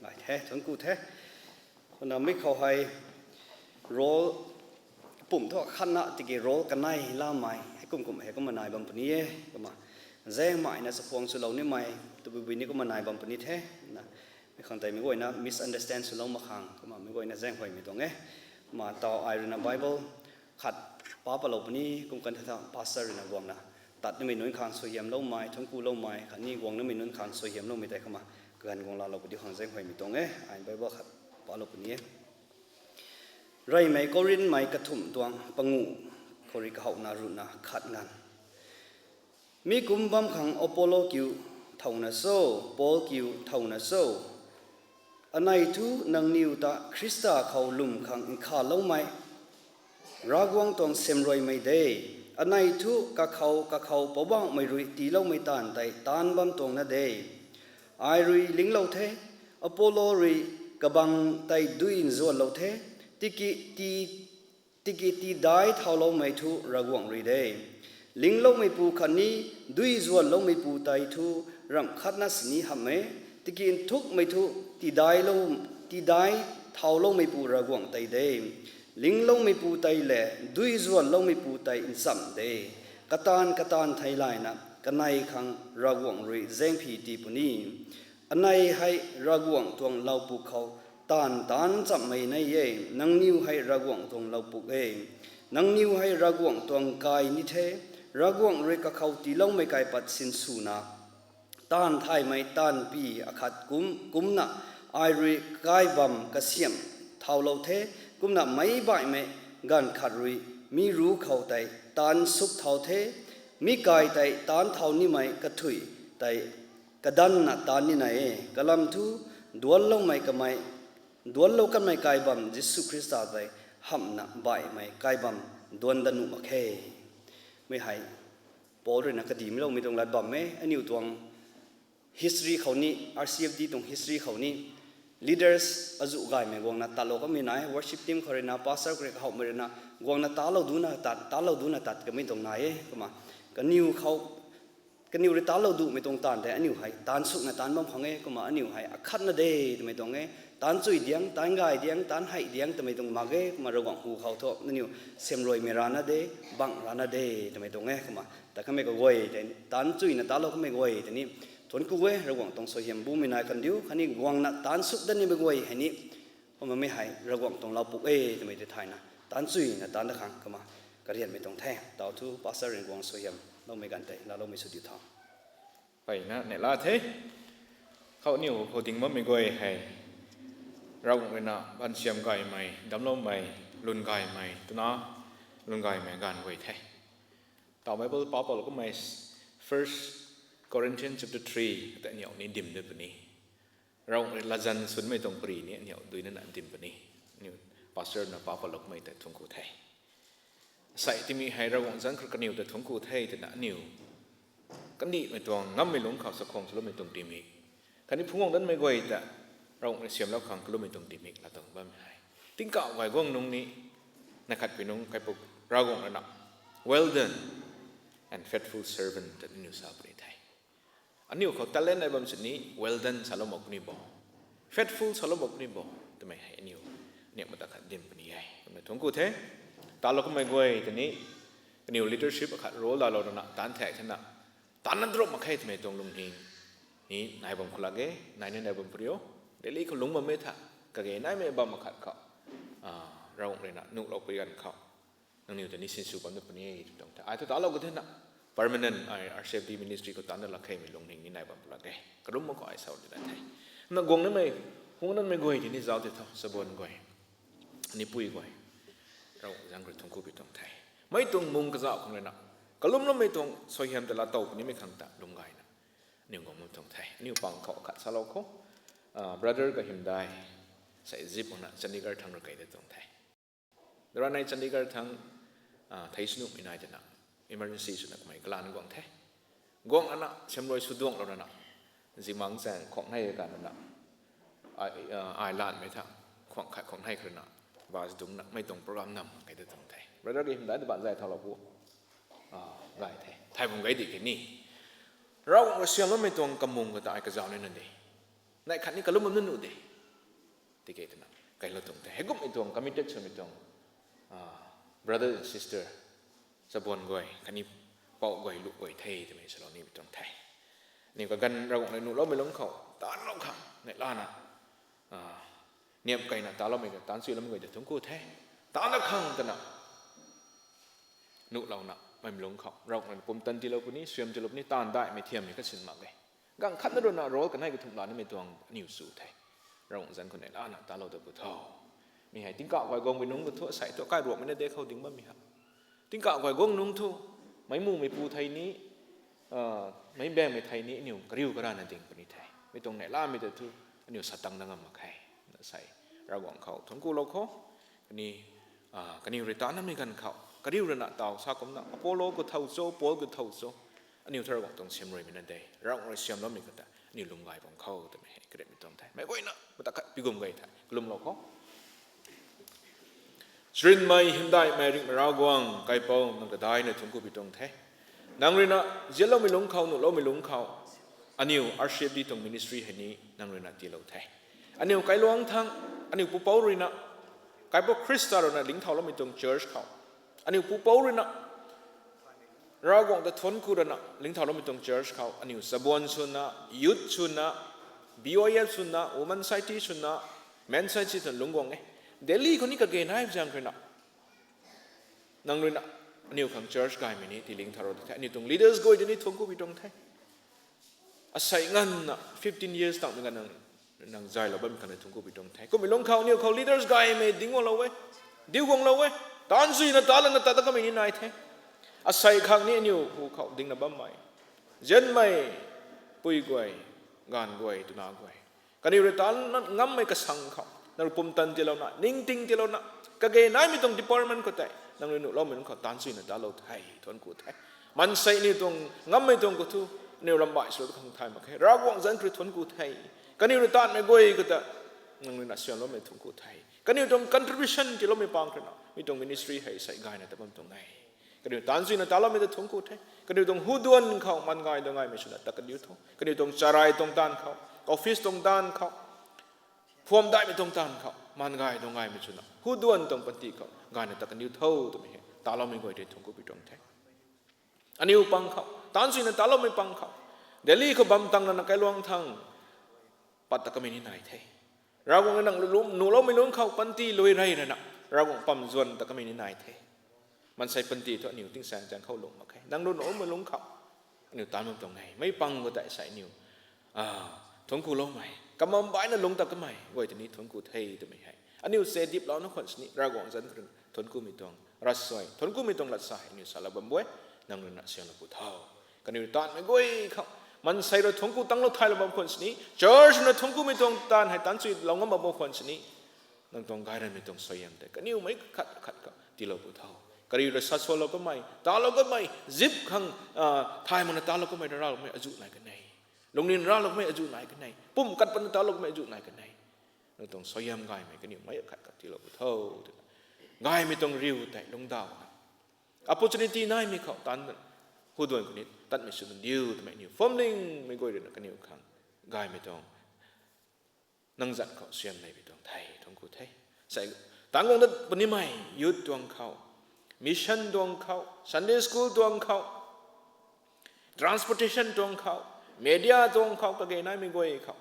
Ngai the, thuanc ku the. Kumna mi khou hei role pum thu khatna tiki role kanei lamei hei kum kum hei kumna nai bam puni e. Kumna zaengmei na chakhuang swlou nimei tabui bui ni kumna nai bam puni the. Na, mi khang tei mei guayna misunderstand swlou mak khang kumna mei guayna zaeng huaymei tuang e. Kumna taw ai ruina Bible khat pa palou puni, kum kan the tha pastor ruina guangna tat nimei nunc khang suaihiamloumei, thuanc kuloumei khatni guang nimei nunc khang suaihiamloumei tei kumna kaganv guang laalou pu diu khang zaeng huaymei tuang e. Ai Bible khat palou puni e. Reymei Korinthmei kathumh tuang panguh khou rui kahouna ruhna khat nganv. Mi kum bam khang Apollo kiu thauna cho, Paul kiu thauna cho? Anei thu nangniw ta Khrista khou lwm khang nkhavloumei Ravguangc tuang siamruaimei de. Anei thu kakhou kakhou Poubauhmei rui tiiloumei taanv tei taanc bam tuang na de. Ai rui linglou the, Apollo rui kabang tei dui nzuanlou the, tiki ti tiki tidai thauloumei thu Ravguangc rui de. Lingloumeipu khatni dui zuanloumeipu tei thu ramh khatna sini hamh e, tiki nthukmei thu tidailou, tidai thauloumeipu Ravguangc tei de. Lingloumeipu tei le dui zuanloumeipu tei nchamh de. Kataanv kataanv theilayna kanei khang Ravguangc rui zaengphi tii puni. Anei hei Ravguangc tuang laupuk khou taanv taanc chamhmei nei e, nangniw hei Ravguangc tuang laupuk e. Nangniw hei Ravguangc tuang kai ni the, Ravguangc rui kakhou tiiloumei kaipat sinswna taanv thaymei taanvpi akhat kum, kumna ai rui kai bam kasiamh thaulou the, kumna meic baihmei ganv khat rui mi ruc khou tei taanc suk thau the, mi kai tei taanc thau nimei kathuic tei kadanna taanc nina e. Kalam thu duanloumei kamei Duanlou kanmei kai bam Jisu Khrista tei hamhna baihmei kai bam duan dat nuh mak khe. Mi hei Paul rui na kadihmei loumei tuang lat bam e, aniu tuang history khou ni, R C F D tuang history khou ni, leaders azuh gaymei guangna tatlou kamei nai, worship team khou rui na, pastor khou rui kahawmei rui na, guangna talou duna tat, talou duna tat kamei tuang nai e, kumna. Kaniw khou, kaniw rui talou dumei tuang taanv tei, aniu hei, taanv sukna taanv bam khang e, kumna aniu hei, akhatna de, twmei tuang e, taanv chui diang, taanv gay diang, taanv hei diang, twmei tuang mak e, kumna Ravguangc hu khou thu, nangniw, semruaimei rana de, bang rana de, twmei tuang e, kumna. Ta kamei kaguay tei, taanv chuina talou kamei guay tei ni, thuanc ku e, Ravguangc tuang suaihiam bumei nai kandiu, khatni guangna taanv suk dat nimei guay hei ni, kumna mi hei, Ravguangc tuang laupuk e, twmei tei thayna, taanv chuina taanv dat khang, kumna, karianmei tuang the, tau thu, pastor rui guang suaihiam, loumei ganv tei, laaloumei sw diu tho. Peyna neihla the. Khou niw khou ding bammei guay hei, Ravguangc rui na baansiam gaymei, damcloumei, lwn gaymei, twna, lwn gaymei ganv guay the. Tau Bible papalou kummei First Corinthians chapter three ta aniw ni dim de puni. Ravguangc rui latzan swnmei tuang pari ni aniw duina na dim puni. Aniw pastor na papalou kummei tei thuanc ku the. Sei timi hei Ravguangc zanc khou kaniw ta thuanc ku the twna aniw kandihmei tuang ngammei lungc khou chakhwang swloumei tuang tingmik, khatni phungc guang danmei guay ta Ravguangc rui siamlou khang kalwmmei tuang tingmik laa tuang bammei hei, tingkauh guay guang nungc ni, na khatpui nungc kaipuk Ravguangc rui na, Well done, and faithful servant, ta aniw sa puni the. Aniw khou talent nai bam sini, well done salou mak puni bo, faithful salou mak puni bo, twmei hei aniw, aniw mata khat dim puni e. Kumna thuanc ku the, talou kummei guay tei ni, kaniw leadership akhat role laalou rana taanv thak thena, taanv na drop mak khe twmei tuang lungning ni nai bam khou lak e, nai ni nai bam puni o. Delhi khou lungc bammei tha, kage naimei bam akhat khou, Ravguangc rui na nuhlou pui ganv khou, nangniw ta ni sinsw bam na puni e twmei tuang the. Ai thu talou ka thena, permanent ai R C F D ministry khou taanv na lak khemei lungning ni nai bam khou lak e. Karum mak khou ai sa dina the. Na guang namei, hung namei guay tei ni zauc tei tho, chabuan guay, nipui guay, Ravguangc zanc khou rui thuanc ku pi tuang the. Mei tuang mung kazauh khang rui na, kalumloumei tuang suaihiam ta laatow punimei khang ta lwm gayna, aniw guang bam tuang the. Aniw pang khou khat salou khou, brother Kahymdai, sei zip na Chandigarh thangc rui kei ta tuang the. Dara nei Chandigarh thangc, thei sw nuhmei nai twna, emergency swna kamei kalan guang the. Guang ana, semrui sw duanglou rana, zimangc chaeng khuang nei kan rana, ai lanmei tha, khuang khat khuang nei khou rana, bus dungcna mei tuang program nam kei ta tuang the. Brother Kahymdai ta ban zay thaulou pu, gay the. Thay bam gay di khe ni, Ravguangc rui siamloumei tuang kamung kata ai kazauh nina de. Nai khat ni kalum bam na nuh de. Tiki twna, kailou tuang the. Heikumhmei tuang committed swmei tuang, brother and sister, chabuan guay khatni pou guay lu guay the twmei salou nimei tuang the. Aniw kaganv Ravguangc rui nuhloumei lungc khou taanvlou khang neihlana, niam keyna taloumei ka taanv chuiloumei guay ta thuanc ku the. Taanv dat khang twna nuhlouna, mei lungc khou Ravguangc rui pumtan tiilou puni, suaihiam tiilou puni, taanv daihmei thiammei kasin mak e. Ganv khatna rui na role kanei kathumh la nimei tuang aniw sw the. Ravguangc zanc khou neihlana talou ta pu tho. Mi hei tingkauh guay guangmei nungc ka thu, asei thu kairuakmei na de khou ding bammei ha. Tingkauh guay guang nungc thu, meic mumei pu thei ni, meic baengmei thei ni aniw kariu karana ding puni the. Mi tuang neihlamei ta thu, aniw satang na ngam mak khe. Asei, Ravguangc khou thuanc kulou khou, kani, kaniw rui taanv namei ganv khou kariu rana taw sa kumna, Apollo khou thow cho, Paul khou thow cho, aniw thu Ravguangc tuang siamruimei na de, Ravguangc rui siamloumei kata aniw lwm gay bam khou twmei hei kariatmei tuang the. Meic guayna mata khat pigum gay the, kalumlou khou. Charynmei hymdaihmei ringhmei Ravguangc, kaipouc nang kadaina thuanc ku pi tuang the. Nang rui na zianloumei lungc khou, nuhloumei lungc khou, aniw R C F D tuang ministry hei ni nang rui na tiilou the. Aniw kailuangc thangc, aniw pupouc rui na, kaipouc Khrista rui na lingthauloumei tuang church khou, aniw pupouc rui na Ravguangc ta thuanc ku rana lingthauloumei tuang church khou, aniw chabuan swna, youth swna, B Y F swna, women society swna, men society twna lungc guang e. Delhi khou ni kage nai zaeng rui na, nang rui na, aniw khang church gaymei ni tii lingthaulou the. Aniw tuang leaders guay ta ni thuanc ku pi tuang the. Asei nganvna fifteen years tangmei ganv nang, nang zaylou bammei khang ni thuanc ku pi tuang the. Kummei lungc khou aniw khou leaders gaymei ding guanglou e, diu guanglou e, taanv zuina talana tat ta kamei ni nai the. Asei khang ni aniw hu khou dingna bammei, zianmei, pui guay, gaanv guay, twna guay, kaniw rui taanv ngammei kasang khou, Nang rui pumtan tiilouna, ningting tiilouna, kage naimei tuang department khou tei nang rui nuhloumei nunc khou taanchuina talou the, thuanc ku the. Maansei aniu tuang ngammei tuang khou thu, aniu rambai sw khang thay mak khe. Ravguangc zanc khou rui thuanc ku the. Kaniw rui taanvmei guay khou ta nang rui na siamloumei thuanc ku the. Kaniw tuang contribution tiiloumei pang khou rui na mi tuang ministry hei sei gayna ta bam tuang e. Kaniw taanchuina taloumei ta thuanc ku the. Kaniw tuang huduan khou man gay dau gaymei swna ta kaniw tho. Kaniw tuang charai tuang taanv khou, office tuang taanv khou, phuam daihmei tuang taanv khou man gay dau gaymei swna huduan tuang panty khou gayna ta kaniw tho twmei hei taloumei guay tei thuanc ku pi tuang the. Aniw pang khou, taanchuina taloumei pang khou, Delhi khou bam tang lana kailuang thang pat ta kamei ni nai the. Ravguangc rui nang lulum nuhloumei lungc khou panty lui rey rana, Ravguangc pam zuan ta kamei ni nai the. Maansei panty thu aniw tingsaeng zaeng khou lung mak khe. Nang rui nuhloumei lungc khou aniw taanv bam tuang e. Mei pang khou tei sei aniw thuanc ku loumei, kamam baihna lungc ta kamei guay ta ni thuanc ku the twmei hei aniw se diplouna khwan sini Ravguangc zanc khou rui thuanc kumei tuang ravsuai, thuanc kumei tuang latsa hei aniw salou bam e. Nang rui na siamlou pu tho. Kaniw taanvmei guay khou, maansei rui thuanc ku tanglou thaylou bam khwan sini, church na thuanc kumei tuang taanv hei taanchuilou ngam bam khwan sini, nang tuang gay ranmei tuang suaihiam tei kaniw mei khat khat khou tiilou pu tho. Kariu rui sasualou kamei, talou kamei, zip khang thay makna talou kamei raloumei azuh nai kan e. Lungning raloumei azuh nai kan e. Pumh kat patna talou kamei azuh nai kan e. Nang tuang suaihiam gaymei kaniw mei khat khou tiilou pu tho twna, gaymei tuang riu tei lungcdauhna, opportunity naimei khou taanv, huduan khou ni tatmei sw diu twmei aniw phuamlingmei guay rui na kaniw khang gaymei tuang nang zanc khou siam neimei tuang the, thuanc ku the. Sei, tangc guang dat punimei youth tuang khou, mission tuang khou, Sunday school tuang khou, transportation tuang khou, media tuang khou, kage naimei guay khou,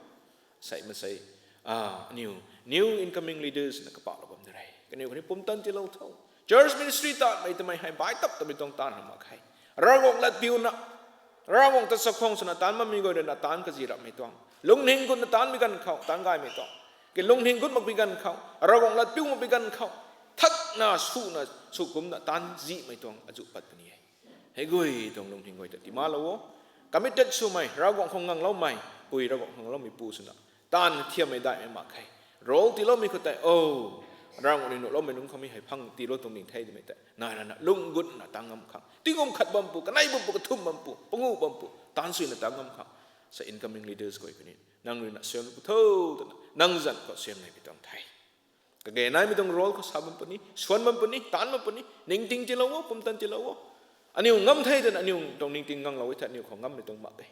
sei masei, aniw new incoming leaders na kapahlou bam de re. Kaniw khatni pumtan tiilou tho. Church ministry taanvmei twmei hei baih tap twmei tuang taanv mak khe. Ravguangc latpiuna, Ravguangc ta chakhwang swna taanv bammei guay rui na taanv kazi rapmei tuang, lungning gutna taanvmei ganv khou taanv gaymei tuang, ki lungning gut makpui ganv khou, Ravguangc latpiu makpui ganv khou, thakna swna sw kumcna taanv zihmei tuang azuh pat puni e. Hei guay tuang lungning guay ta tiimalou o. Committed swmei, Ravguangc khou ngangloumei pui, Ravguangc khou ngangloumei pu swna taanv thiammei daihmei mak khe. Role tiiloumei khou tei, o, Ravguangc rui nuhloumei nunc khou mi hei phang tiilou tuang ding the twmei tei nai rana lung gutna taanv ngam khang, tingkum khat bam pu, kanei bam pu, kathumh bam pu, panguh bam pu, taanv suina taanv ngam khang, sei incoming leaders guay khatni nang rui na siam pu tho twna nang zanc khou siam neimei tuang the. Kage naimei tuang role khou sa bam puni, swan bam puni, taanv bam puni, ningting tiilou o, pumtan tiilou o. Aniw ngam the twna aniw tuang ningting nganglou e thei aniw khou ngammei tuang mak e.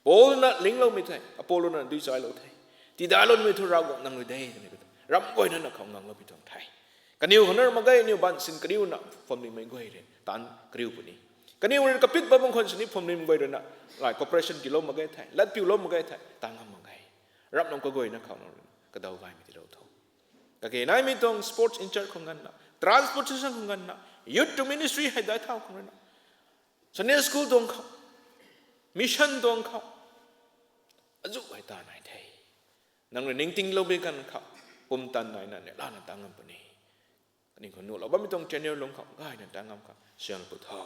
Paul na lingloumei thei, Apollo na dui chailou the, tiidailoumei thu Ravguangc nang rui de twmei ram guayna na khou nganglou pi tuang the. Kaniw khou na mak ge, aniw baanv sin kariuna phuamlingmei guay rui taanv kariu puni. Kaniw rui kapit bam bam khwan sini phuamling guay rui na, like, cooperation tiilou mak ge thei, latpiulou mak ge thei taanv ngam mak ge. Ramnam kaguayna khou nang rui kadau gaymei tiilou tho. Kage naimei tuang sports in charge khou nganvna, transportation khou nganvna, youth tuang ministry hei daic thau khou rui na, Sunday school tuang khou, mission tuang khou, azuh hei ta nai the. Nang rui ningtinglou bi ganv khou, pumtan naina neihla na taanv ngam puni. Kaniw khou nuhlou bammei tuang channel lung khou gayna taanv ngam khang siam pu tho.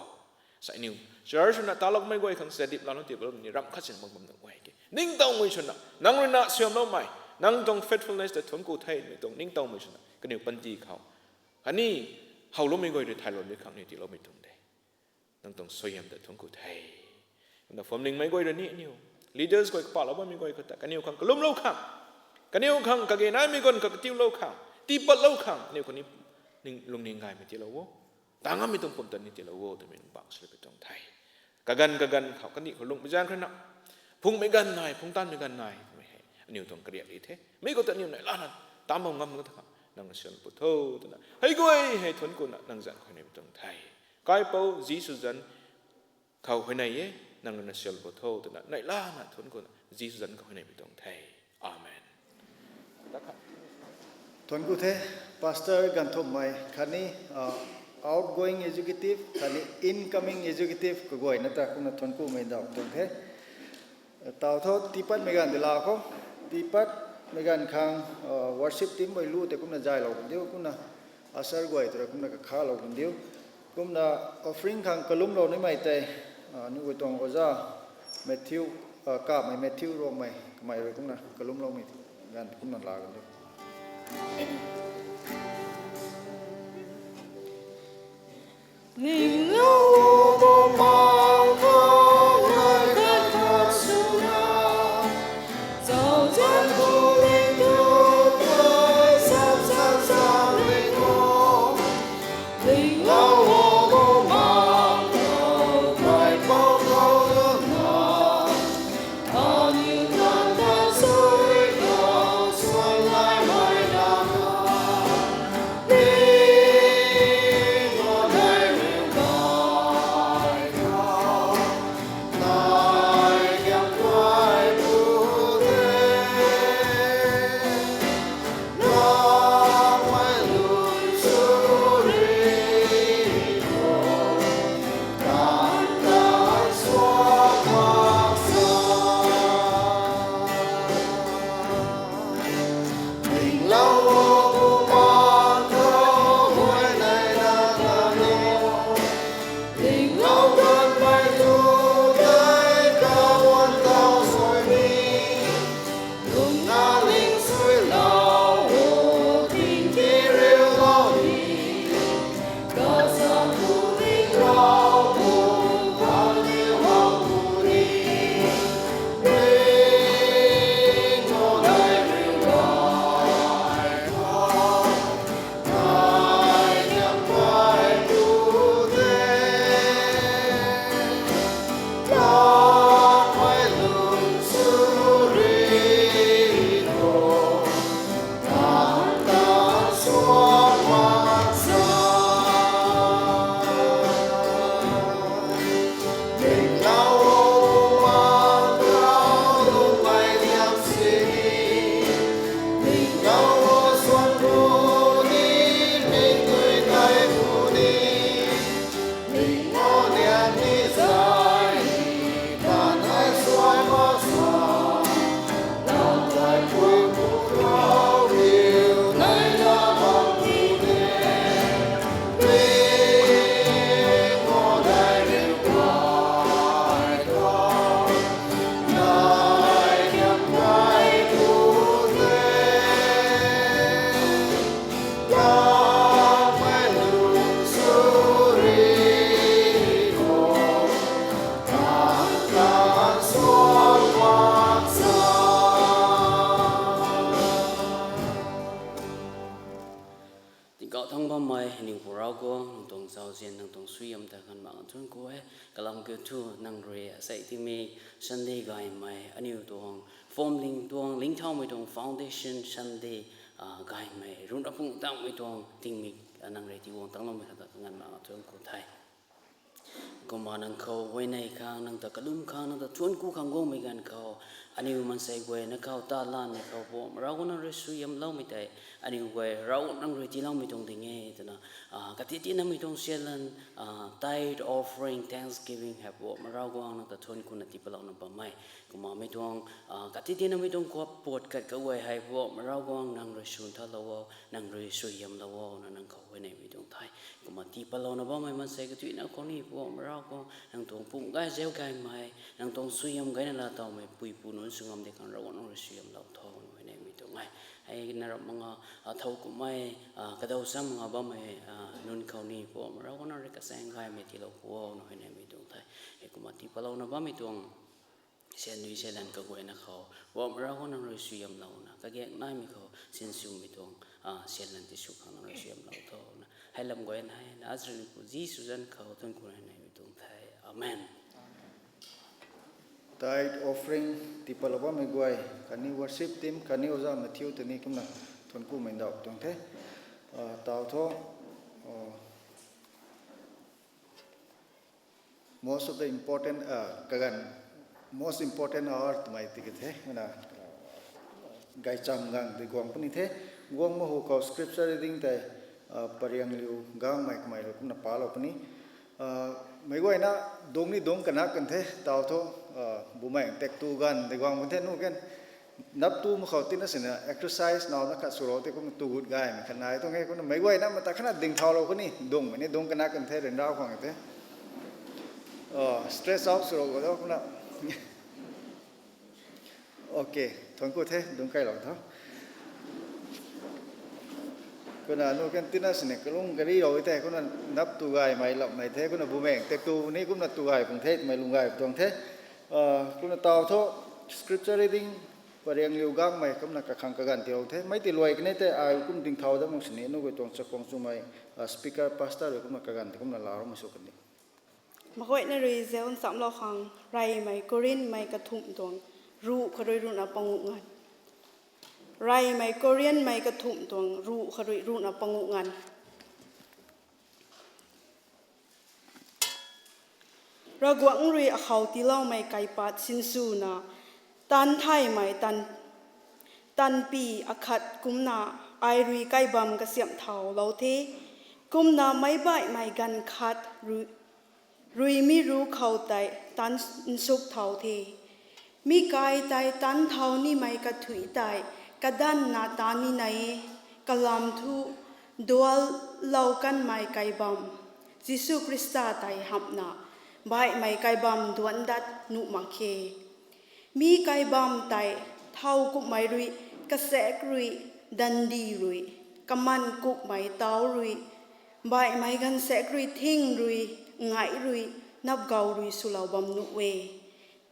Sei aniw church na taloumei guay khang sadip lana tiiloumei ni ram khat sin mak bam nunc guay ke ningtowmei swna nang rui na siamloumei, nang tuang faithfulness ta thuanc ku themei tuang ningtowmei swna kaniw panty khou, khatni howloumei guay rui thaylou ni khang ni tiiloumei tuang de. Nang tuang suaihiam ta thuanc ku the. Kumna phuamlingmei guay rui ni aniw leaders guay, kapahlou bammei guay khou ta kaniw khang kalumlou khang, kaniw khang kage naimei guan khou katiulou khang, tiipatlou khang aniw khou ni lungning gaymei tiilou o. Taanv ngammei tuang pumtan ni tiilou o twmei nang bak sw pi tuang the. Kaganv kaganv khou kandih khou lungmei zaeng khou rui na, phungmei ganv nai, phungtanmei ganv nai twmei hei aniw tuang kariak di the. Mi khou ta aniw neihla na taanv bam ngam ta khang nang siam pu tho twna hei guay hei thuanc kuna nang zanc khou neimei tuang the. Kaipouc Jisu zanc khou huayney e, nang rui na siam pu tho twna neihla na thuanc kuna Jisu zanc khou huayneymei tuang the. Amen. Thuanc ku the, Pastor Ganthumhmei khatni outgoing executive khatni incoming executive kaguayna ta kumna thuanc kumei daw tuang the. Taw tho, tiipatmei ganv di la khou, tiipatmei ganv khang worship team guay lu tei kumna zaylou kan diu, kumna usher guay tei rui kumna kakhalou kan diu. Kumna offering khang kalumlou nimei tei, aniw guay tuang oja Matthew, Kapmei Matthew Ruangmei kamei rui kumna kalumloumei ganv kumna la kan diu. Tingkauh thangc bammei aniw Pu Ravguangc, nang tuang zauzian, nang tuang suaihiam ta kan mak thuanc ku e. Kalam kiu thu nang rui asei tingmik Sunday gaymei aniw tuang form ling tuang lingthaumei tuang foundation Sunday gaymei run apung tangmei tuang tingmik nang rui tiiguang tangloumei khat ta kan mak thuanc ku the. Kumna nang khou huayney khang, nang ta kalum khang, nang ta thuanc ku khang guangmei ganv khou, aniw maansei guay na khou ta lanmei khou Pu Ravguangc nang rui suaihiamloumei tei aniw guay Ravguangc nang rui tiiloumei tuang ding e twna kati tinamei tuang sianlan, tithe offering, thanksgiving hei Pu Ravguangc nang ta thuanc kuna tii patlouna bam e. Kumna mei tuang kati tinamei tuang khuap puat kat kaguay hei Pu Ravguangc nang rui swn thalou o, nang rui suaihiamlou o na nang khou huayneymei tuang the. Kumna tii patlouna bammei maansei kathuina khou ni Pu Ravguangc nang tuang pum gay zau gaymei, nang tuang suaihiam gayna laa tawmei puipu nunc sw ngam di khang Ravguangc nang rui suaihiamlou tho na huayneymei tuang e. Hei na rap manga, thow kummei, kadaw sam manga bammei nunc khou ni Pu Ravguangc nang rui kasaeng gaymei tiilou pu o na huayneymei tuang the. Hei kumna tii patlouna bammei tuang siannui sianlan kaguayna khou Pu Ravguangc nang rui suaihiamlouna kagak naimei khou sinswmei tuang sianlan tisw khang nang rui suaihiamlou tho na hei lam guayna hei Nazareth pu Jisu zanc khou thuanc kuna neimei tuang the. Amen. Tithe offering tii patlou bammei guay khatni worship team khatni oza Matthew tei ni kumna thuanc kumei ndauh tuang the. Taw thu most of the important, kaganv most important hour twmei tiki the na, gaychamv gang tei guang puni the. Guang ma hu khou scripture reading tei pariang liu gangmei kamei rui kumna palou puni. Meic guayna dungc ni dungc kanak kan the taw thu, bumei tak tu ganv tei guang pun the nu kan. Nap tu mak khou tina sina exercise naw na khat swlou tei kumna tu gut gaymei khat nai tuang e kumna meic guayna mata khatna ding thaulou kuni dungcmei ni dungc kanak kan the ryanra khwang the. Stress out swlou khou tho kumna. Okay, thuanc ku the dungc kailou tho. Kumna nu kan tina sini kalung kari rou the, kumna nap tu gaymei lapmei the, kumna bumaeng tei tu ni kumna tu gay pung the, twmei lung gay tuang the. Kumna tau thu scripture reading, pariang liu gangmei kumna kakhang kaganv ti rou the. Mei ti luai kani tei ai kum ding thau dat mak sini nu gui tuang chakhwang chumei speaker pastor rui kumna kaganv ti kumna lau rou mei sw kani. Makuaina rui zauc nchamlou khang, Reymei Korinthmei kathumh tuang ruh kharui ruhna panguh nganv. Reymei Korinthmei kathumh tuang ruh kharui ruhna panguh nganv. Ravguangc rui akhou tiiloumei kaipat sinswna, tan thaymei tan, tanpy akhat kumna ai rui kaibam kasiamh thaulou the. Kumna meic baihmei ganv khat rui, rui mi ruc khou tei tan nsuk thau the. Mi kai tei tan thau nimei kathuic tei kadanvna tan ni nai e, kalam thu duanlou kanmei kaibam, Jisu Khrista tei hamhna, baihmei kaibam duanc dat nuh mak khe. Mi kaibam tei thau kummei rui, kasaekc rui, dandi rui, kaman kummei tau rui, baihmei gaanvsaekc rui, thing rui, ngai rui, napgau rui swlou bam nuh e.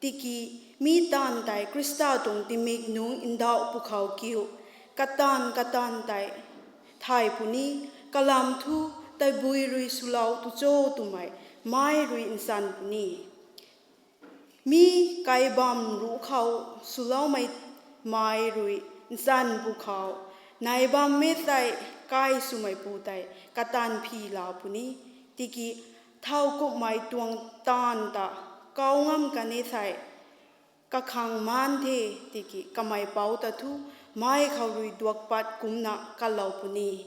Tiki mi taanv tei Khrista tuang tingmik nungc ndauh pwkhou kiu, kataanv kataanv tei thay puni, kalam thu tabui rui swlou tu cho twmei mai rui nsan puni. Mi kaibam ruc khou swloumei mai rui nsan pwkhou, nai bammei tei kai swmeipu tei kataanv phi la puni, tiki thau kummei tuang taanv ta kau ngam kan e thei, kakhang maan the, tiki kamei pou ta thu mai khou rui duak pat kumna kalou puni.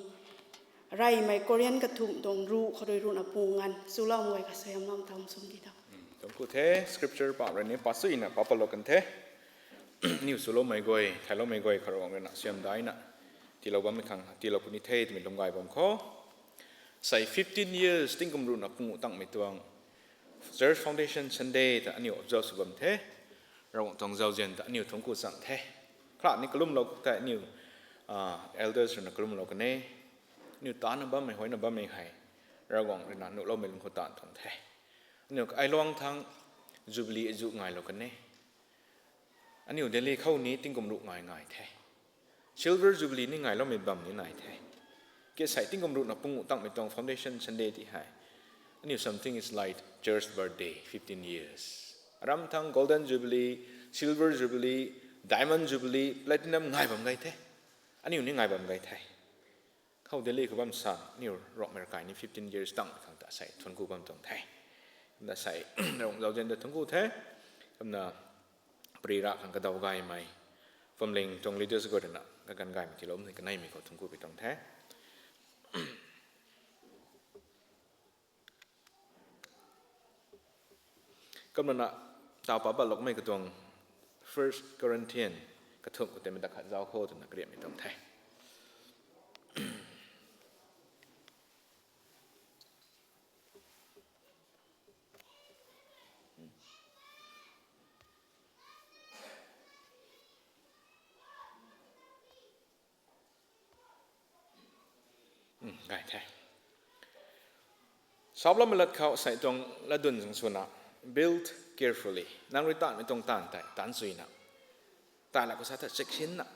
Reymei Korinth kathumh tuang ruh kharui ruhna panguh nganv. Swlou mei kasuaihiam lam tang sum di tho. Thuanc ku the, scripture pa rui ni pa suina pa palou kan the. Niw swloumei guay, theiloumei guay khou Ravguangc rui na siam daina tiilou bammei khang tiilou puni the twmei lung gay bam khou, sei fifteen years tingkum ruhna panguh tangmei tuang Church Foundation Sunday ta aniu observe sw bam the. Ravguangc tuang zauzian ta aniu thuanc ku chang the. Khatni kalumlou tei aniu elders rui na kalumlou kan e. Aniu taanna bammei huaina bammei hei Ravguangc rui na nuhloumei lung khou taanv tuang the. Aniu ailuang thang Jubilee azuh ngailou kan e. Aniu Delhi khou ni tingkum ruh ngai ngai the. Silver Jubilee ni ngailoumei bam ni nai the. Ke sei tingkum ruhna panguh tangmei tuang Foundation Sunday ti hei, aniu something is like church birthday, fifteen years. Aram thang Golden Jubilee, Silver Jubilee, Diamond Jubilee, Platinum ngai bam gay the. Aniu ni ngai bam gay the. Khou Delhi khou bam sa, aniu Ravguangc mei kai ni fifteen years tang khang ta sei thuanc ku bam tuang the. Kumna sei Ravguangc zauzian ta thuanc ku the. Kumna pari ra khang kadaw gaymei, phuamling tuang leaders guay rui na kaganv gaymei tiiloumei kaneimei khou thuanc ku pi tuang the. Kumna na, tau pa patloumei katuang First Corinthian kathumh khou tei mei ta khat zauc khou twna kariamhmei tuang the. Gay the. Saploumei lat khou sei tuang latdyn zang swna, build carefully. Nang rui taanvmei tuang taanv tei taanc suina, taanv la khou sa ta check sinna,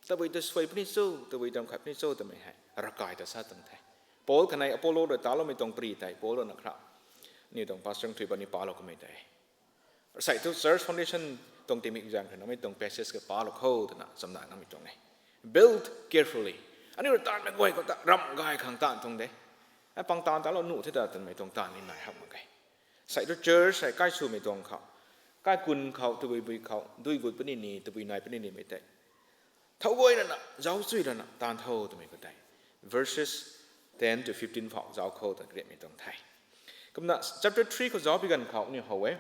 tabui ta suai puni cho, tabui tam khat puni cho twmei hei ravkai ta sa tuang the. Paul kanei Apollo rui taloumei tuang pari tei Paul rui na khra, aniu tuang pastor thui bam ni palou kamei tei, sei thu Church Foundation tuang tingmik zaeng khou namei tuang passage kha palou khou twna chamna ngamei tuang e. Build carefully. Aniu rui taanvmei guay khou ta ramh gay khang taanv tuang de. Pang taanv talou nuh the ta twmei tuang taanv ni nai hak mak ge. Sei thu church sei kai swmei tuang khou, kaikhun khou, tabui bui khou dui gut puni ni, tabui nai puni nimei tei thow guay rana, zauc chui rana taanv tho twmei khou tei, verses ten to fifteen phou zauc khou ta kariamhmei tuang the. Kumna chapter three khou zauc pi ganv khou aniu how e.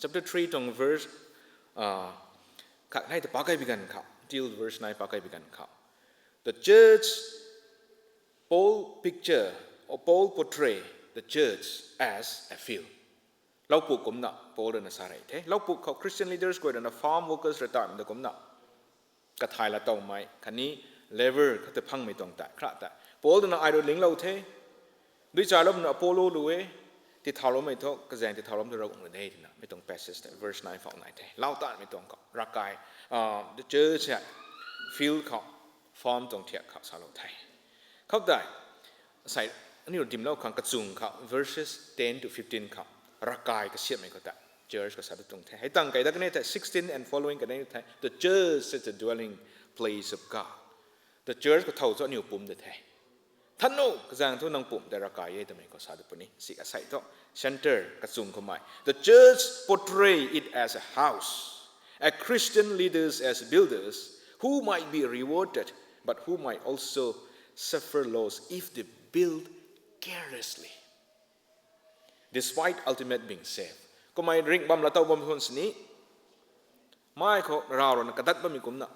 Chapter three tuang verse khat nei ta pa kai pi ganv khou, till verse nine pa kai pi ganv khou, the church, Paul picture, or Paul portray the church as a field. Loupu kumna Paul rui na sa rei the. Loupu khou Christian leaders guay rui na farm workers rui taanvmei ta kumna kathay la towmei khatni Labour khat ta phangmei tuang tei, khat tei Paul twna ai rui linglou the. Dui chai lam na Apollo lu e, tithauloumei thu kazaeng tithauloumei thu Ravguangc rui de twna mi tuang passage tei verse nine phou nai the. Lau tanmei tuang khou ravkai, the church hei field khou, farm tuang thiak khou salou the. Khou tei, sai, aniu dimlou khang kachung khou verses ten to fifteen khou ravkai kasiamhmei khou tei church khou sa ta tuang the. Hei tang kei dat kan e thei sixteen and following kan e thei the church is the dwelling place of God. The church khou thow cho aniu pumc de the. Than nu, kazaeng thu nang pumc tei ravkai e twmei khou sa ta puni. Si asei thu centre kachung khoumei, the church portray it as a house, a Christian leaders as builders who might be rewarded but who might also suffer loss if they build carelessly, despite ultimate being saved. Kummei ringh bam la tow bam hun sini, mei khou rav rui na kadat bammei kumcna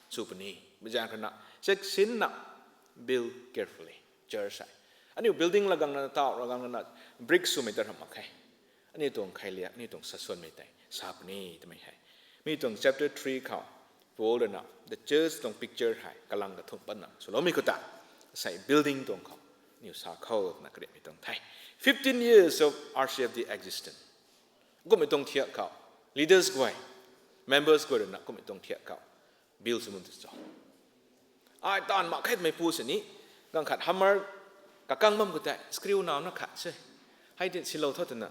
sw puni. Mi zaeng ruina cheksinna build carefully church hei. Aniu building la gang na, taw la gang na, brick swmei ta ram mak khe. Aniu tuang khailiak, aniu tuang saswanmei tei sa puni twmei hei mi tuang chapter three khou Paul ruina the church tuang picture hei kalang kathumh patna swloumei khou tei, sei building tuang khou aniu sa khou twna kariamhmei tuang the. Fifteen years of R C F D existence. Kummei tuang thiak khou leaders guay, members guay ruina kummei tuang thiak khou build sw bam tu cho? Ai taanv mak khe twmei pu sini, ganv khat hammer kakang bam khou tei screw nauna khat se, hei tei silou tho twna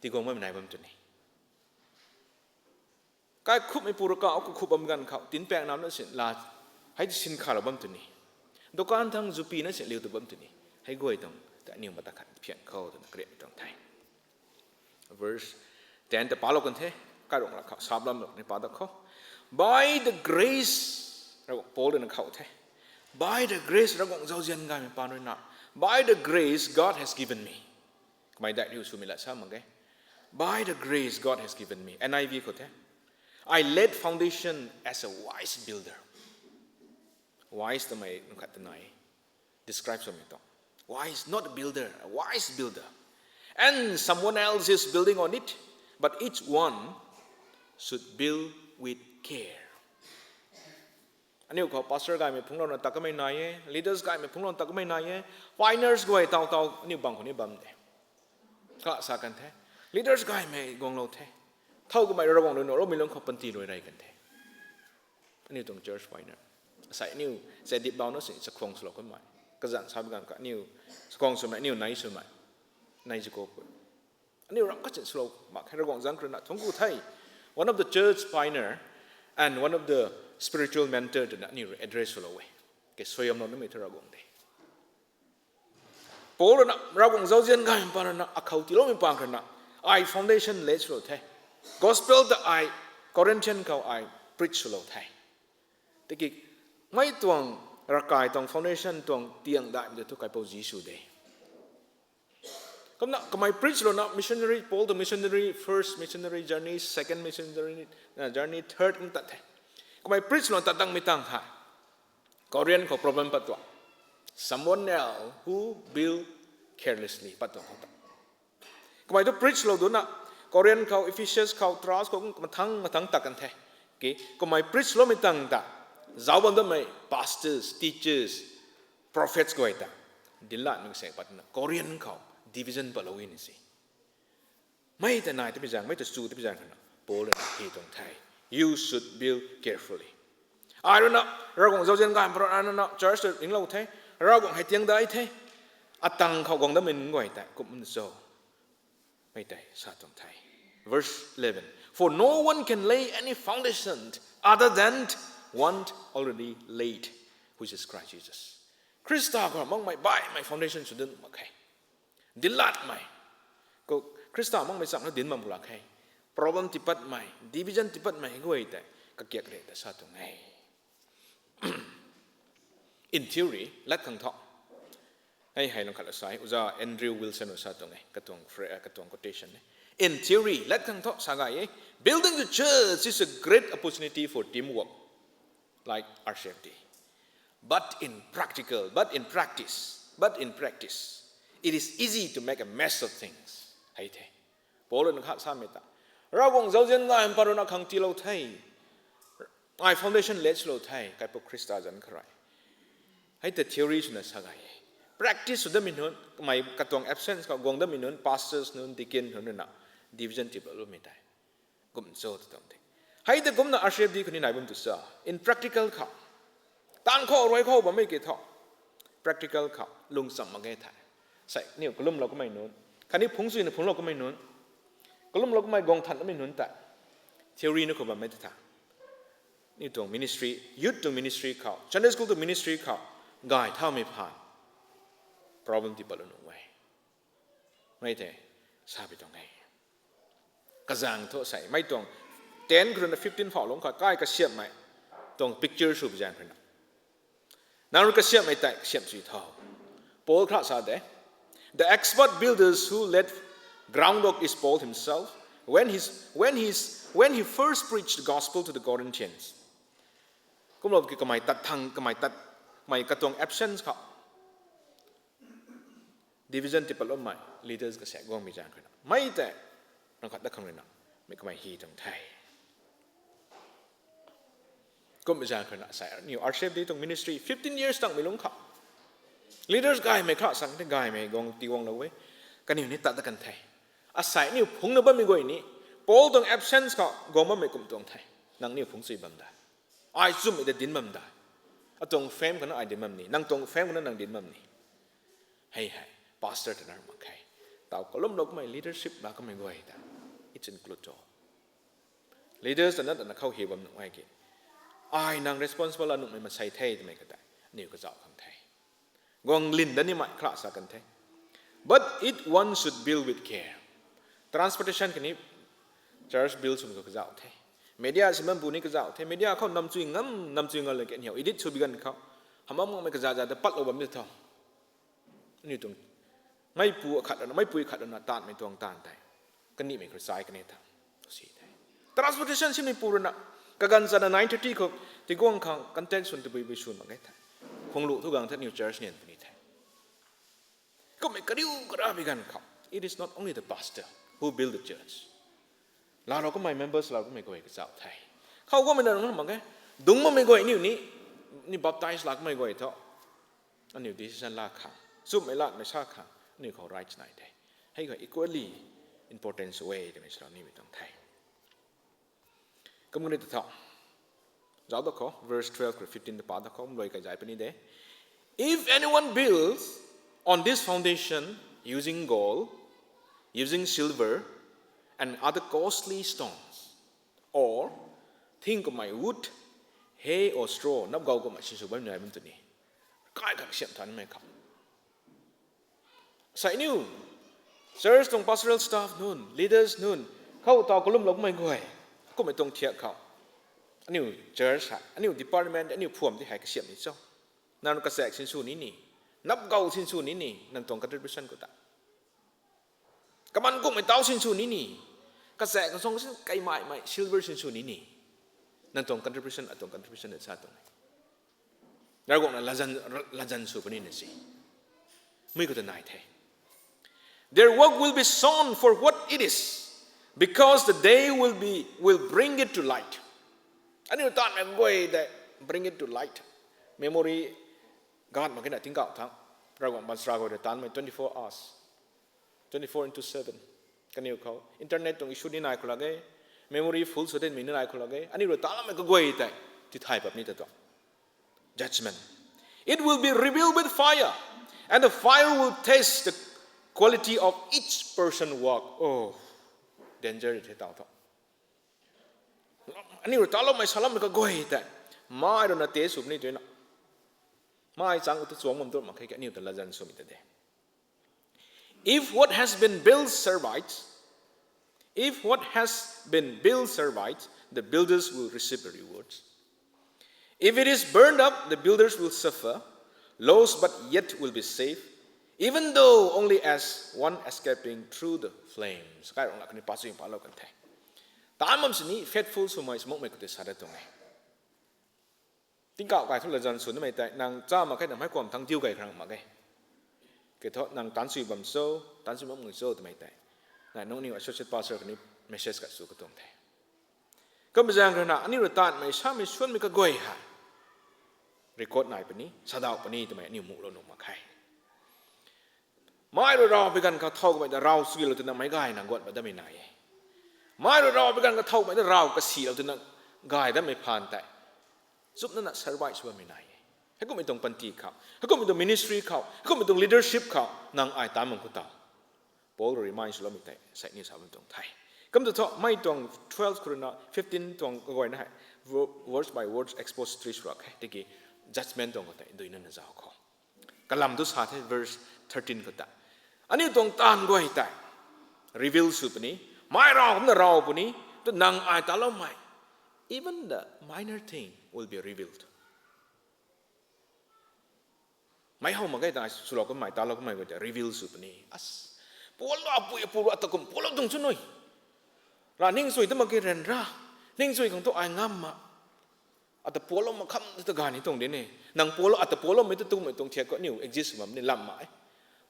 tiguang bammei nai bam tu ni. Kaikhupmei pu rui kau kakhup bam ganv khou tinpaeng nauna sin la, hei tei sin khalou bam tu ni. Dukan thang zupina sin liu tu bam tu ni. Hei guay tuang ta aniu mata khat phiang khou twna kariamhmei tuang the. Verse ten ta palou kan the, kairung la khou sap lam ni pa da khou. By the grace, Ravguangc Paul ruina khou the. By the grace, Ravguangc zauzian gaymei paan ruina, by the grace God has given me. Kamei dai riu swmei la sa mak ge. By the grace God has given me. N I V khou the. I laid foundation as a wise builder. Wise twmei nunc khat ta nai. Describe swmei tuang. Wise, not a builder, a wise builder. And someone else is building on it, but each one should build with care. Aniu khou pastor gaymei phungclouna ta kamei nai e, leaders gaymei phungclouna ta kamei nai e, pioneers guay taw taw aniu bang khou ni bam de. Kha sa kan the, leaders gaymei guanglou the. Thow kamei Ravguangc rui nuh roumei lungc khou panty rui rey kan the. Aniu tuang church pioneer. Asei aniu, se dipbau na si chakhwang swlou kanmei. Kazanc sa bi ganv kha aniu, chakhwang swmei, aniu nei swmei. Nei zikopui. Aniu ram kachin swlou mak khe, Ravguangc zanc khou ruina thuanc ku the. One of the church pioneer and one of the spiritual mentor twna aniu address swlou e. Ke suaihiamlou namei thu Ravguangc de. Paul ruina, Ravguangc zauzian gaymei paan ruina, akhou tiiloumei paan ruina, ai foundation lay swlou the. Gospel ta ai Corinthian khou ai preach swlou the. Tiki, mei tuang ravkai tuang foundation tuang tiang daihmei tu thu Kaipouc Jisu de. Kumna kamei preach louna missionary, Paul the missionary, first missionary journey, second missionary journey, third kum tat the. Kamei preach louna tat tangmei tang hei, Corinth khou problem pat tuang. Someone else who build carelessly pat tuang khou ta. Kamei tu preach lou duna, Corinth khou, Ephesus khou, Troas khou, mathang mathang tat kan the. Kamei preach loumei tang ta, zauc bam damei pastors, teachers, prophets guay ta dinc latmei se patna Corinth khou division patlou ni se. Mei ta nai ta pi zaeng, mei ta chu ta pi zaeng khana Paul ruina hei tuang the. You should build carefully. Ai ruina, Ravguangc zauzian gaymei paan ruina church ta ringlou the.Ravguangc hei tiang dai the. Atang khou guang dammei nunc guay tei kum na cho? Mei tei sa tuang the. Verse eleven. For no one can lay any foundation other than one already laid, which is Christ Jesus. Khrista khou makmei baihmei foundation sw dun mak khe. Dinc latmei. Khou Khrista makmei changna dinc bam lak khe. Problem tipatmei, division tipatmei guay tei kakiak re ta sa tuang e. In theory, lat khang thu, hei hei lung khat la sa e, Uza Andrew Wilson rui sa tuang e, katuang quotation e. In theory, lat khang thu sa gay e, building the church is a great opportunity for teamwork, like R C F D. But in practical, but in practice, but in practice, it is easy to make a mess of things. Hei the. Paul ruina kha samei ta, Ravguangc zauzian gaymei paan ruina khang tiilou the. Ai foundation lay swlou the, Kaipouc Khrista zanc khou rui. Hei ta theory swna sa gay e. Practice sw damei nunc, kamei katuang absence khou guang damei nunc, pastors nunc, deacon nunc ruina division tiipat loumei tei kum cho ta tuang the. Hei ta kumna R C F D khou ni nai bam tu sa, in practical khou, taanv khou, rui khou bammei ki thu, practical khou lungcham mak ge the. Sei niw kalumlou kamei nunc, khatni phungc chuina phungclou kamei nunc, kalumlou kamei guang than kamei nunc tei theory na khou bammei ta tha, aniu tuang ministry, youth tuang ministry khou, Sunday school tuang ministry khou gay thaumei phaan problem tiipatlou nuh e. Mei tei sa pi tuang e. Kazaeng thu sei mei tuang ten khou ruina fifteen phou lungc khou kai kasiamhmei tuang picture sw pi zaeng khou ruina, nang rui kasiamhmei tei kasiamh chui tho. Paul kha sa de, the expert builders who laid groundwork is Paul himself when he's when he's when he first preached the gospel to the Corinthians. Kumlou ki kamei tat thang, kamei tat, kamei katuang absence khou division tiipat loumei leaders kasaek guangmei zaeng khou ruina, mei tei nang khat dat khang ruina, mei kamei hy tuang the. Kummei zaeng khou ruina sei aniw R C F D tuang ministry fifteen years tangmei lungc khou leaders gaymei kha sang the, gaymei guang tiiguanglou e. Kaniw ni tat dat kan the. Asei aniw phungcna bammei guay ni Paul tuang absence khou guang bammei kum tuang the. Nang aniw phungc chui bam da, ai chumhmei ta dinc bam da. Atuang fame khou na ai dinc bam ni, nang tuang fame khou na nang dinc bam ni. Hei hei, pastor ta na mak khe, taw kalumlou kamei, leadership la kamei guay ta, it's include all. Leaders ta na ta na khou hi bam nuh e ki, ai nang responsible la nuhmei masei the twmei ka tei aniw kazauh khang the. Guang lin dat nimei kha sa kan the. But it one should build with care. Transportation kani church build swmei khou kazauh the. Media si bambu ni kazauh the. Media khou nam chui ngam, nam chui ngam le ke niw edit sw bi ganv khou, hamh bam makmei kaza za ta patlou bam di tho. Aniw tuang meicpu akhat ruina, meicpui khat ruina taanvmei tuang taanv tei kanihmei khou sai kani tha, si the. Transportation simei pu ruina, kaganv chana nine thirty khou tiguang khang contact swn tabui bui swn mak e the. Phunglu thu gang the, aniw church nian puni the. Kummei kariu kara bi ganv khou, it is not only the pastor who build the church. Laalou kamei, members laalou kamei guay kazauh the. Khou guangmei na rung mak e. Dungc makmei guay aniw ni, ni baptize laa kamei guay thu, aniw decision la khang, chumhmei latmei sa khang aniw khou right nai the. Hei khou equally importance e twmei salou nimei tuang the. Kum kani ta tho, zauc da khou, verse twelve khou fifteen ta pa da khou, mloi kai zai puni de. If anyone builds on this foundation using gold, using silver, and other costly stones, or thing kummei wood, hay or straw, nap gau kummei sinsw bam nai bam tu ni, kai kak siam thanmei khou, sei aniw church tuang pastoral staff nunc, leaders nunc, khou taw kalumlou kamei guay, kummei tuang thiak khou, aniw church hei, aniw department, aniw phuam ti hei kasiam ni cho? Nang kachaek sinsw ni ni, nap gau sinsw ni ni, nang tuang contribution khou ta kaman kummei tau sinsw ni ni, kachaek kasong sin kaimaimei silver sinsw ni ni, nang tuang contribution, atuang contribution na sa tuang e. Ravguangc na latzan, latzan sw puni na si, mei khou ta nai the. Their work will be shown for what it is, because the day will be, will bring it to light. Aniu taanvmei guay tei bring it to light. Memory card mak khe na tingkauh thangc, Ravguangc baanchara guay rui taanvmei twenty-four hours, twenty-four into seven. Kaniw khou internet tuang issue ni nai khou lak ge, memory full sw dinmei ni nai khou lak ge, aniu rui taanvmei kaguay tei tithay pap ni ta tuang. Judgment. It will be revealed with fire, and the fire will test the quality of each person work. Oh, danger the tau thu. Aniu rui taloumei saloumei kaguay tei mei ruina test sw puni twna, mei chang tu chuang bam tu mak khe, aniu ta latzan swmei ta de. If what has been built survives, if what has been built survives, the builders will receive a reward. If it is burned up, the builders will suffer loss but yet will be saved, even though only as one escaping through the flames. Kai rong lak kani pa chui palou kan the. Taanv bam sini faithful swmei swmukmei khou tei sa dat tuang e. Tingkauh kai thu latzan sw nimei tei nang cha mak khe, nang mei kuam thangc diu kai khrang mak ge. Kei thu nang taanv chui bam cho, taanv chui bam ngui cho twmei tei nai nung aniu associate pastor kani message khat sw katuang the. Kummei zaeng ruina aniu rui taanvmei samei suanmei kaguay hei record nai puni, sadauh puni twmei aniu mulou nuh mak khe. Mei rui raw bi ganv khou thow kamei ta raw swlou twna meic gayna guat pat damei nai e. Mei rui raw bi ganv khou thow kamei ta raw kasilou twna gay datmei phaan tei chumna na survive sw bammei nai e. Heikummei tuang panty khou, heikummei tuang ministry khou, heikummei tuang leadership khou nang ai tan bam khou ta Paul rui remind swloumei tei sei ni sa bam tuang the. Kum tu thu mei tuang twelve khou rui na fifteen tuang kaguayna hei verse by verse expository swrak khe, tiki judgment tuang khou tei duina na zauc khou kalam tu sa the verse thirteen khou ta, aniu tuang taanv guay tei reveal sw puni, mei raw kumna raw puni, tu nang ai taloumei, even the minor thing will be revealed. Mei how mak ge ta swlou kummei talou kummei guay ta reveal sw puni. As, puallou apui apu ata kum puallou tuang chu nui. Ra ning chui ta mak ki ryanra, ning chui khang thu ai ngam ma. Ata puallou mak kham ta gay ni tuang di ni. Nang puallou, ata pualloumei ta tumei tuang thiak khou aniu exist sw bam ni lam ma e.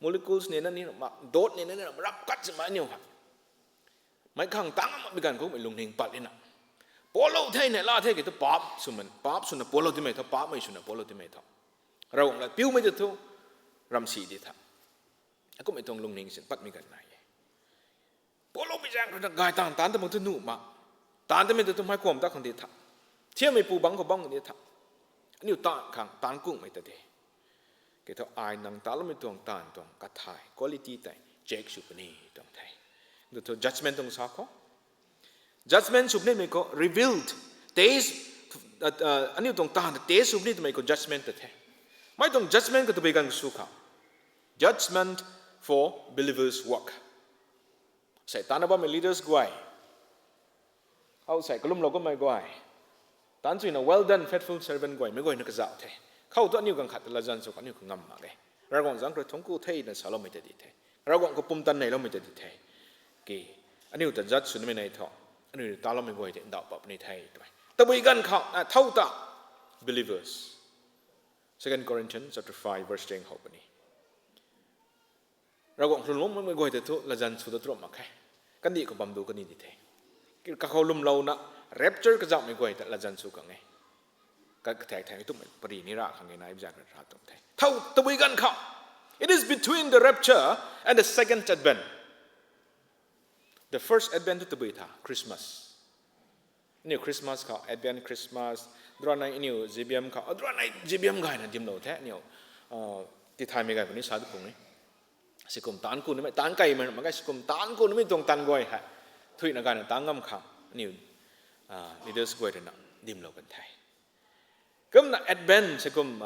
Molecules ni na ni mak, dot ni na ni ram kat si ma aniu ha. Meic khang tang mak bi ganv khou mei lungning pat lina, puallou the nei la the ki thu paap swna, paap swna puallou timei tho, paapmei swna puallou timei tho. Ravguangc lat piumei ta thu ramsi di tha. Akummei tuang lungning sin patmei ganv nai e. Pualloumei zaeng rui na gay taanv taanc ta bang thu nuh mak. Taanc tamei ta thu meic kuam ta khang di tha. Thiammei pu bangc khou bangc di tha. Aniu taanv khang taanc kungmei ta de. Ki thu ai nang taloumei tuang taanv tuang kathay quality tei check sw puni tuang the. Tu thu judgment tuang sa khou, judgment sw punimei khou revealed, test, aniu tuang taanv ta test sw puni twmei khou judgment ta the. Mei tuang judgment khou tabui ganv sw khou, judgment for believers' work. Sei taanna bammei leaders guay, how sei kalumlou kummei guay, taanc chuina well done faithful servant guay mei guayna kazauh the. Khou thu aniu ganv khat ta latzan sw khou aniu khou ngam mak e. Ravguangc zaeng rui thuanc ku the na saloumei ta di the. Ravguangc khou pumtan neiloumei ta di the. Ki, aniu ta judge sw nimei nei thu, aniu ta taloumei guay tei ndauh pat puni the twmei tabui ganv khou, a, thow ta believers, Second Corinthians chapter five verse ten how puni. Ravguangc khou lwmloumei guay ta thu latzan sw ta turam mak khe. Kandih khou bam du kani di the. Ki kakhou lwmlouna rapture kazauhmei guay ta latzan sw khang e. Ka, kathak thak tumei pari ni ra khang e nai bi zaeng ra tuang the. Thow tabui ganv khou, it is between the rapture and the second advent. The first advent tu tabui tha Christmas. Aniu Christmas khou, Advent Christmas, drana aniu J B M khou, drana J B M gayna dimlou the aniu, tithaymei gay puni sa tu pung e. Sikum taanc ku nimei, taanc kaimei mak ge, sikum taanc ku nimei tuang taanv guay hei thuina gayna taanc ngam khang aniu leaders guay rui na dimlou kan the. Kumna Advent se kum,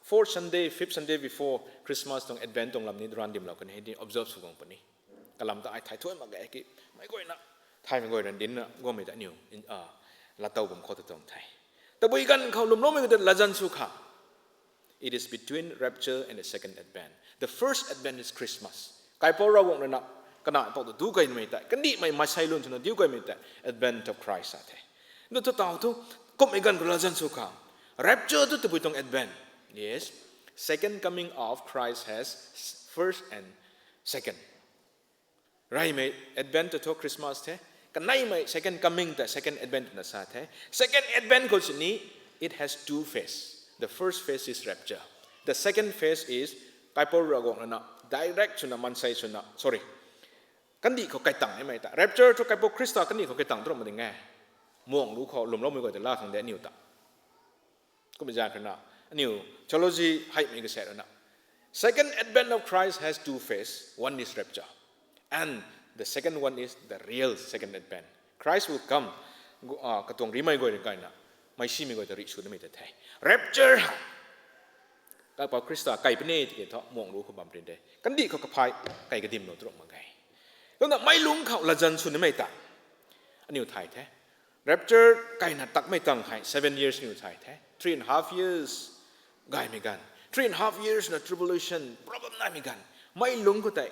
fourth Sunday, fifth Sunday before Christmas tuang Advent tuang lam ni duran dimlou kan hei di observe sw guang puni. Kalam ta ai thay thuan mak ge ki, meic guayna, thaymei guayna dinna guangmei ta aniu latow bam khou ta tuang the. Tabui ganv khou lwmloumei ta latzan sw khang, it is between rapture and the second advent. The first advent is Christmas. Kaipouc Ravguangc rui na, kanac pou ta dukaimei tei, kandihmei maansei lun swna dukaimei tei Advent of Christ sa the. Nu thu taw thu, kummei ganv khou latzan sw khang, rapture tu tabui tuang Advent. Yes, second coming of Christ has first and second. Reymei Advent ta thu Christmas the. Kaneimei second coming ta second Advent twna sa the. Second Advent khou sini, it has two phase. The first phase is rapture. The second phase is Kaipouc Ravguangc rui na direct swna maansei swna, sorry, kandih khou kaitang nimei ta. Rapture thu Kaipouc Khrista kandih khou kaitang tu ram ma ding e. Muang lu khou lwmloumei guay ta la khang de aniu ta. Kummei zaeng rui na, aniu theology heimei kasei rui na, second advent of Christ has two phase. One is rapture, and the second one is the real second advent. Christ will come, katuang rimei guay rui kaina, meisimei guay ta rih sw nimei ta the. Rapture hei Kaipouc Khrista kai puni tiki thu muang lu khou bam rin de. Kandih khou kaphay kai kadimlou tu ram mak ge. Kumna meic lungc khou latzan sw nimei ta aniu thay the. Rapture kaina takmei tang hei seven years aniu thay the. Three and a half years gaymei ganv, three and a half years na tribulation, problem naimei ganv, meic lungc khou tei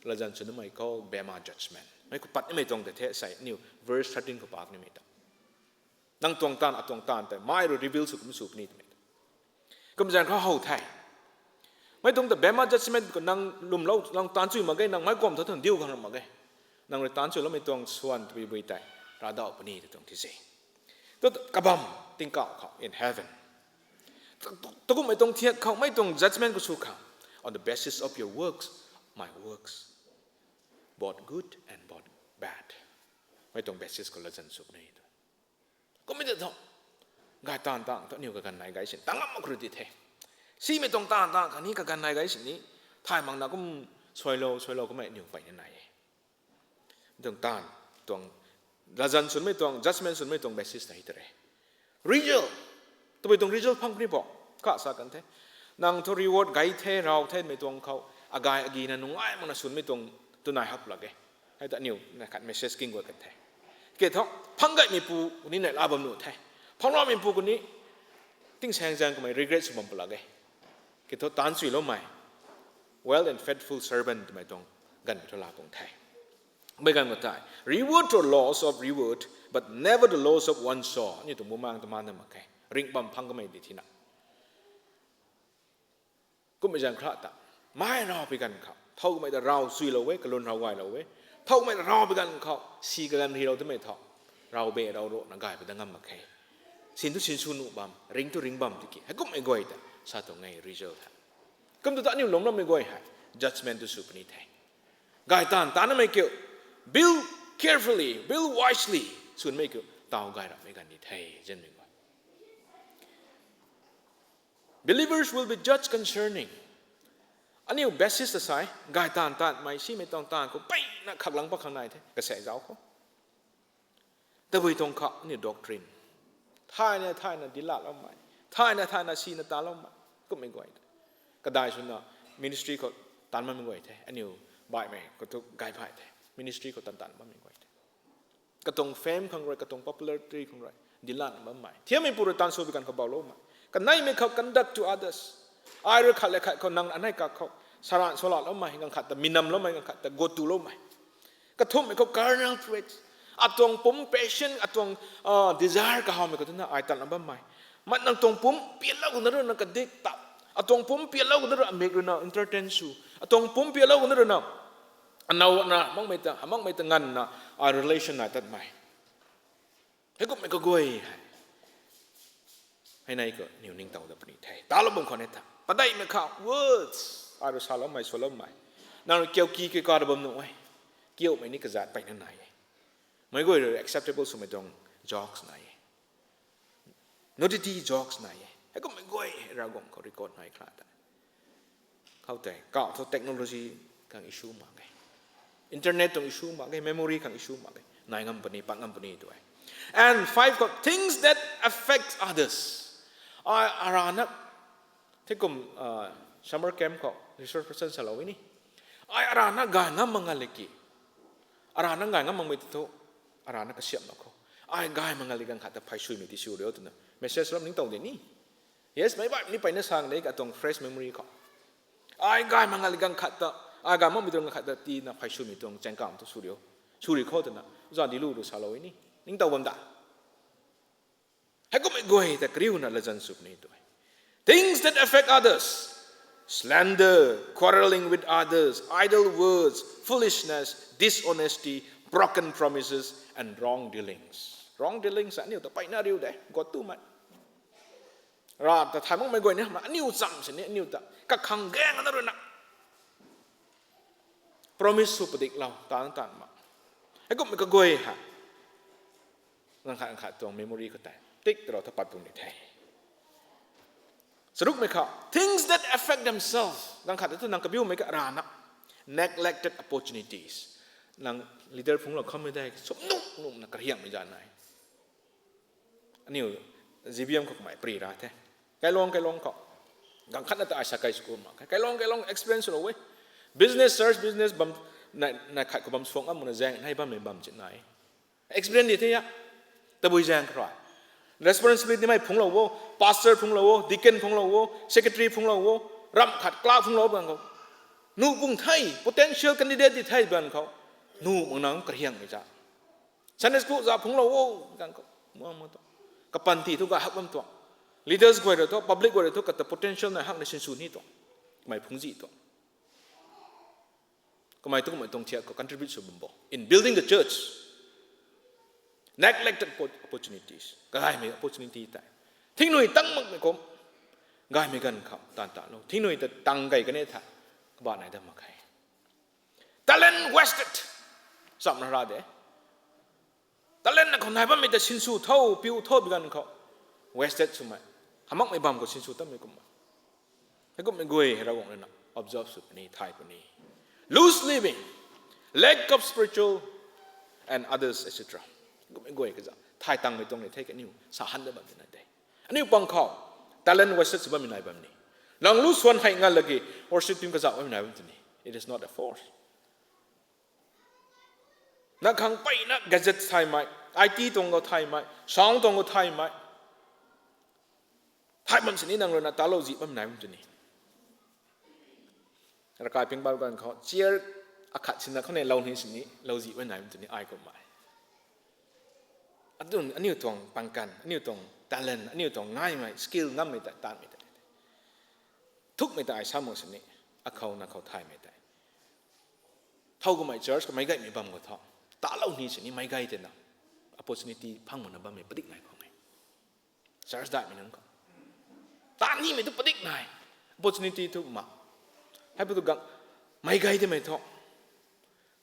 latzan sw nimei khou bema judgment mei khou pat nimei tuang tei the sei aniu verse thirteen khou pak nimei ta. Nang tuang taanv, atuang taanv tei mei rui reveal sw kum sw puni twmei ta. Kumzaeng khou how the. Mei tuang ta bema judgment khou nang lwmlou, nang taanc chuy mak ge, nang meic kuam tho thang diu khang ram mak ge. Nang rui taanc chuloumei tuang swan tabui bui tei ravdauh puni ta tuang ti se. Tu kabam tingkauh khou in heaven. Tukumhmei tuang thiak khou mei tuang judgment khou sw khang, on the basis of your works, my works, both good and both bad. Mei tuang basis khou latzan sw puni tu. Kummei ta thu, gay taanv taanv thu aniu kaganv nai gay sin tang ngam mak khou rui di the. Simei tuang taanv taanv khatni kaganv nai gay sini thay makna kum suailou suailou kummei aniu peyna nai e. Tuang taanv, tuang latzan swnmei tuang, judgment swnmei tuang basis ta hei ta re. Result, tabui tuang result phang puni bo, kasa kan the. Nang thu reward gay the, raw themei tuang khou, agay agina nungai makna swnmei tuang tu nai hak lak e. Hei ta aniu na khat message king guay kan the. Ke thu, phang gaymeipu kuni nai la bam nuh the. Phang raumeipu kuni tingsaeng zaeng kamei regret sw bam palak e. Ke thu taanv chuiloumei, well and faithful servant twmei tuang ganv thu la pung the. Mei ganv khou tei, reward or loss of reward, but never the loss of one's soul. Aniu tuang bumaeng ta maan na mak khe. Ringh bam phang kamei di thina. Kummei zaeng khra ta, mei raw pi ganv khou thow kamei ta raw chuilou e, kalun raw gaylou e. Thow kamei ta raw pi ganv khou si kaganv rilou twmei thu, raw be raw ruhna gay pi dat ngam mak khe. Sin tu sin sw nuh bam, ringh tu ringh bam tiki hei kummei guay ta sa tuang e result hei. Kum tu ta aniu lungc rammei guay hei judgment tu sw puni the. Gay taanv taancmei kiu, build carefully, build wisely swnmei kiu taw gay rammei ganv ni the, zanmei guay. Believers will be judged concerning. Aniu basis ta sai, gay taanv taancmei simei tuang taanv khou peyna khaklang pat khang nai the, kasei zauc khou. Tabui tuang khou aniu doctrine, thayna thayna dincloumei, thayna thayna sina taloumei, kummei guay the. Kadai swna ministry khou taanv bammei guay the, aniu baihmei khou thu gay phay the, ministry khou taanv taanv bammei guay the. Katuang fame khang rui, katuang popularity khang rui dinclou bammei, thiammeipu rui taanv sw bi ganv khou bauloumei, kaneimei khou conduct to others. Ai rui khat le khat khou nang anei kak khou saran salaloumei, ganv khat ta minamloumei, ganv khat ta gotuloumei. Kathumhmei khou carnal traits. Atuang pumc passion, atuang desire kahawmei khou twna ai taanv bammei. Mat nang tuang pumc pianlou khou na rui na kadik ta, atuang pumc pianlou khou na rui amik rui na entertain sw, atuang pumc pianlou khou na rui na anow na makmei ta, makmei ta nganvna ai relation nai tatmei. Hei kummei kaguay hei, hei nei khou aniu ningtow dat puni the. Talou bam khwan e tha, padeihmei khou words, ai rui saloumei, swloumei, nang rui kiu ki kiu ka bam nuh e, kiumei ni kazat peyna nai e. Meic guay rui acceptable swmei tuang jokes nai e. Nudity jokes nai e. Hei kummei guay hei Ravguangc khou record nai khra ta. Khoutei kau thu technology khang issue mak ge, internet tuang issue mak ge, memory khang issue mak ge, nai ngam puni, pat ngam puni tu e. And five khou, things that affect others. Ai arana, thei kum summer camp khou resource person salou e ni, ai arana gay ngam mak nga le ki, arana gay ngam makmei tu thu, arana kasiamh mak khou, ai gay mak nga le ganv khat ta phay suimei ti sw rio twna message lam ningtow de ni. Yes, meic baihmei ni peyna sang de, katuang fresh memory khou, ai gay mak nga le ganv khat ta, ai gay makmei tuang ganv khat ta tina phay suimei tuang chaengkam tu sw rio, sw ri khou twna zan di lu ru salou e ni, ningtow bam da. Hei kummei guay ta kariuna latzan sw puni tu e. Things that affect others: slander, quarrelling with others, idle words, foolishness, dishonesty, broken promises, and wrong dealings. Wrong dealings aniu ta peyna riu de, gut tumei. Rav ta thay makmei guay ni hamh na, aniu cham sini aniu ta kakhang gaeng na rui na promise sw padiklou, taanv taanv mak. Hei kummei kaguay hei, ganv khat ganv khat tuang memory khou tei tik ta rou tha pat puni the. Charukmei khou, things that affect themselves. Ganv khat tu nang kabiumei ka arana, neglected opportunities. Nang leader phungclou khammei tei sum nuh nuhna kariangmei zan nai. Aniu G B M khou kamei pri ra the. Kailuang kailuang khou, ganv khatna ta ai sa kai sw ku mak khe. Kailuang kailuang experience lou e. Business, church business bam, nai khat khou bam suang am muna zaeng nai bammei bam chin nai. Experience di the a. Tabui zaeng khou rui responsibility mei phungclou o, pastor phungclou o, deacon phungclou o, secretary phungclou o, ramh khat clerk phungclou bam khou, nuh pung the, potential candidate di the bam khou, nuh mak nang kariangmei za. Sunday school za phungclou o, ganv khou, muang muang tuang, kapanty thu gay hak bam tuang. Leaders guay rui thu, public guay rui thu kata potential nai hakna sinsw ni tuang. Kamei phungczi tuang. Kamei tu kamei tuang thiak khou contribute sw bam bo in building the church. Neglected oppo-, opportunities. Gaymei opportunity tei. Thingnui tang makmei kum. Gaymei ganv khou taanv talou. Thingnui ta tang gay kan e tha. Kabah nai dat mak khe. Talent wasted. Chamna ra de. Talent na khou nai bammei ta sinsw tho, piu tho bi ganv khou. Wasted swmei. Hamakmei bam khou sinsw tammei kumna. Hei kummei guay hei Ravguangc rui na observe sw puni, thay puni. Loose living, lack of spiritual and others, et cetera. Kummei guay kaza thay tangmei tuang ni the kaniw sa han dat bam tina de. Aniu pang khou talent wasted sw bammei nai bam ni. Nang lu swan hei ngal lagi worship team kaza bammei nai bam tini. It is not a force. Na khang peyna gadget thaymei, I T tuang khou thaymei, sound tuang khou thaymei. Thay bam sini nang rui na talou zih bam nai bam tini. Ravkai ping bam ganv khou chair akhat sina khou ne lou ni sini lou zih bam nai bam tini ai kummei. Atu aniu tuang pangkan, aniu tuang talent, aniu tuang ngaimei, skill ngammei ta, tanmei ta. Thukmei ta ai sa mak sini, akhou na khou thaymei tei. Thow kumei church khou meic gaymei bam khou tho. Talou ni sini meic gay tena. Opportunity phang mana bammei padik nai khou mei. Church daihmei nunc khou. Tan nimei tu padik nai. Opportunity tu ma. Hei pu tu gang meic gay timei tho.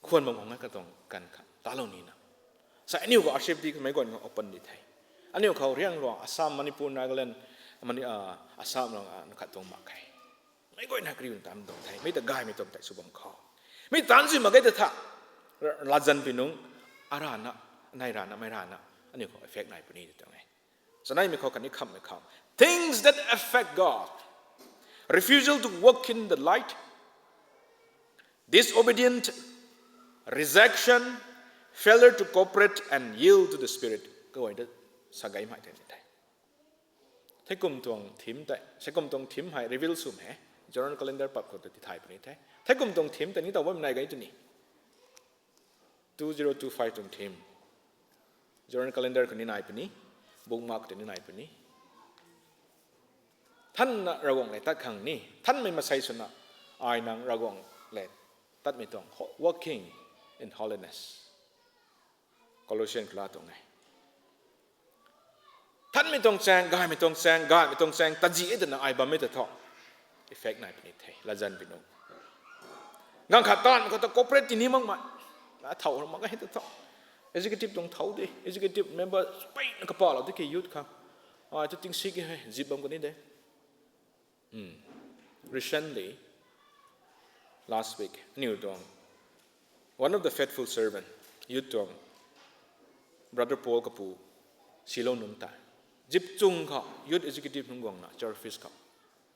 Khwan bam khang e katuang kan kha. Talou nina. Sa aniu khou R C F D khou meic guayna open di the. Aniu khou Riang Luang, Assam, Manipur, Nagaland, Mani-, ah, Assam lang, ah, na khat tuang mak khe. Meic guayna kariu tam tuang the. Mei ta gaymei tuang tei sw bam khou. Mei taanv zui mak ge ta tha. Ra-, latzan pi nung, arana, nai rana, mei rana, aniu khou effect nai puni tuang e. Chaneimei khou khatni khamhmei khou. Things that affect God. Refusal to walk in the light. Disobedient, rejection, failure to cooperate and yield to the Spirit. Kaguay ta sa gaymei tei ni the. Theikum tuang theme tei, seikum tuang theme hei reveal swmei. General calendar pap khou ta tithay puni the. Theikum tuang theme tei ni taw bam nai gay tuni. Two zero two five tuang theme. General calendar khou ni nai puni, bookmark tei ni nai puni. Thanna Ravguangc le tat khang ni, thanmei masei swna, ai nang Ravguangc le tatmei tuang ho-, walking in holiness. Colossian khou la tuang e. Thanmei tuang chaeng, gaymei tuang chaeng, gaymei tuang chaeng, tatzih e twna ai bammei ta tho. Effect nai puni the, latzan pi nung. Gang khat taanv khou ta cooperate tini makmei. Na thow mak he ta tho. Executive tuang thow de, executive member peyna kapalou de ki youth khang. Ai tu tingsi ki hei, zip bam kani de. Hmm. Recently, last week, aniu tuang, one of the faithful servant, youth tuang, Brother Paul kapu, silou nunc ta. Zip chung khou, youth executive nunc guangna, church office khou,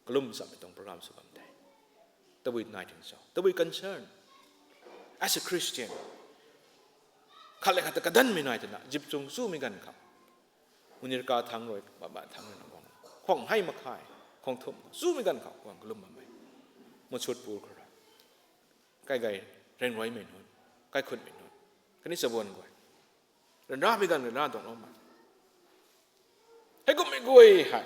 kalum samei tuang program sw bam the. Tabui nai ting cho, tabui concern. As a Christian, khat le khat ta kadanmei nai twna, zip chung chumei ganv khou. Unirka thang rui, baba thang rui na guang. Khwang hei makhai, khwang thumh, chumei ganv khou guang kalum bammei. Machut pur khou rui. Kai gay, rengruaimei nunc, kaikhutmei nunc. Kani chabuan guay. Ryanramei ganv ryanra tuang loumei. Hei kummei guay hei.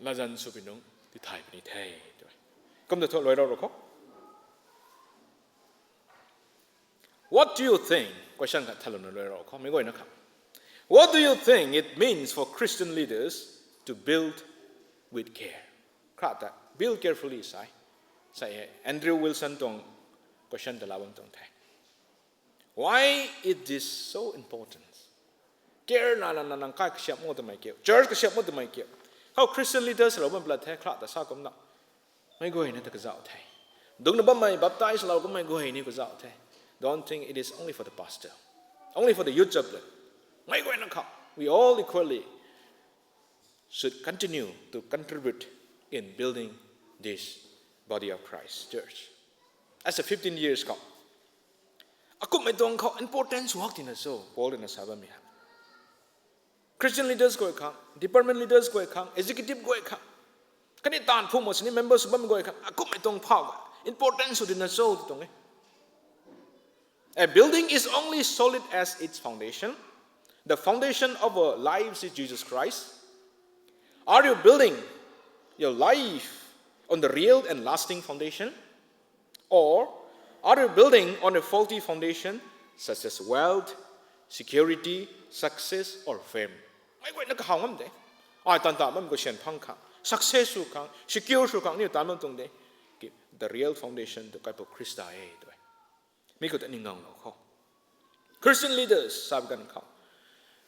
Latzan sw pi nung, tithay puni the, tw e. Kum ta thu luai rau rau khou. What do you think? Question khat thalouna luai rau khou, mei guayna kha. What do you think it means for Christian leaders to build with care? Kra ta, build carefully sai. Sai hei, Andrew Wilson tuang question ta la bam tuang the. Why is this so important? Care na, na, na, nang kai kasiam mo twmei kiu. Church kasiam mo twmei kiu. Khou Christian leaders lou bam pla the, kra ta sa kumna. Mei guayna ta kazauh the. Dungna bammei baptize lou kummei guay ni kazauh the. Don't think it is only for the pastor. Only for the youth chaplain. Mei guayna khou. We all equally should continue to contribute in building this body of Christ church. As a fifteen years khou, akummei tuang khou importance work tina cho, Paul na sa bammei ha. Christian leaders guay khang, department leaders guay khang, executive guay khang, kani taanv phung mo sini members bam guay khang, akummei tuang phau importance sw tina cho tuang e. A building is only solid as its foundation. The foundation of our lives is Jesus Christ. Are you building your life on the real and lasting foundation? Or are you building on a faulty foundation, such as wealth, Security, success or fame. Mei guayna kahaw ngam de. Ai tan ta bam khou syan phang khang, success sw khang, secure sw khang aniu tan bam tuang de. Ki, the real foundation tu Kaipouc Khrista e tu e. Mi khou ta ning ngang lou khou. Christian leaders sap ganv khou,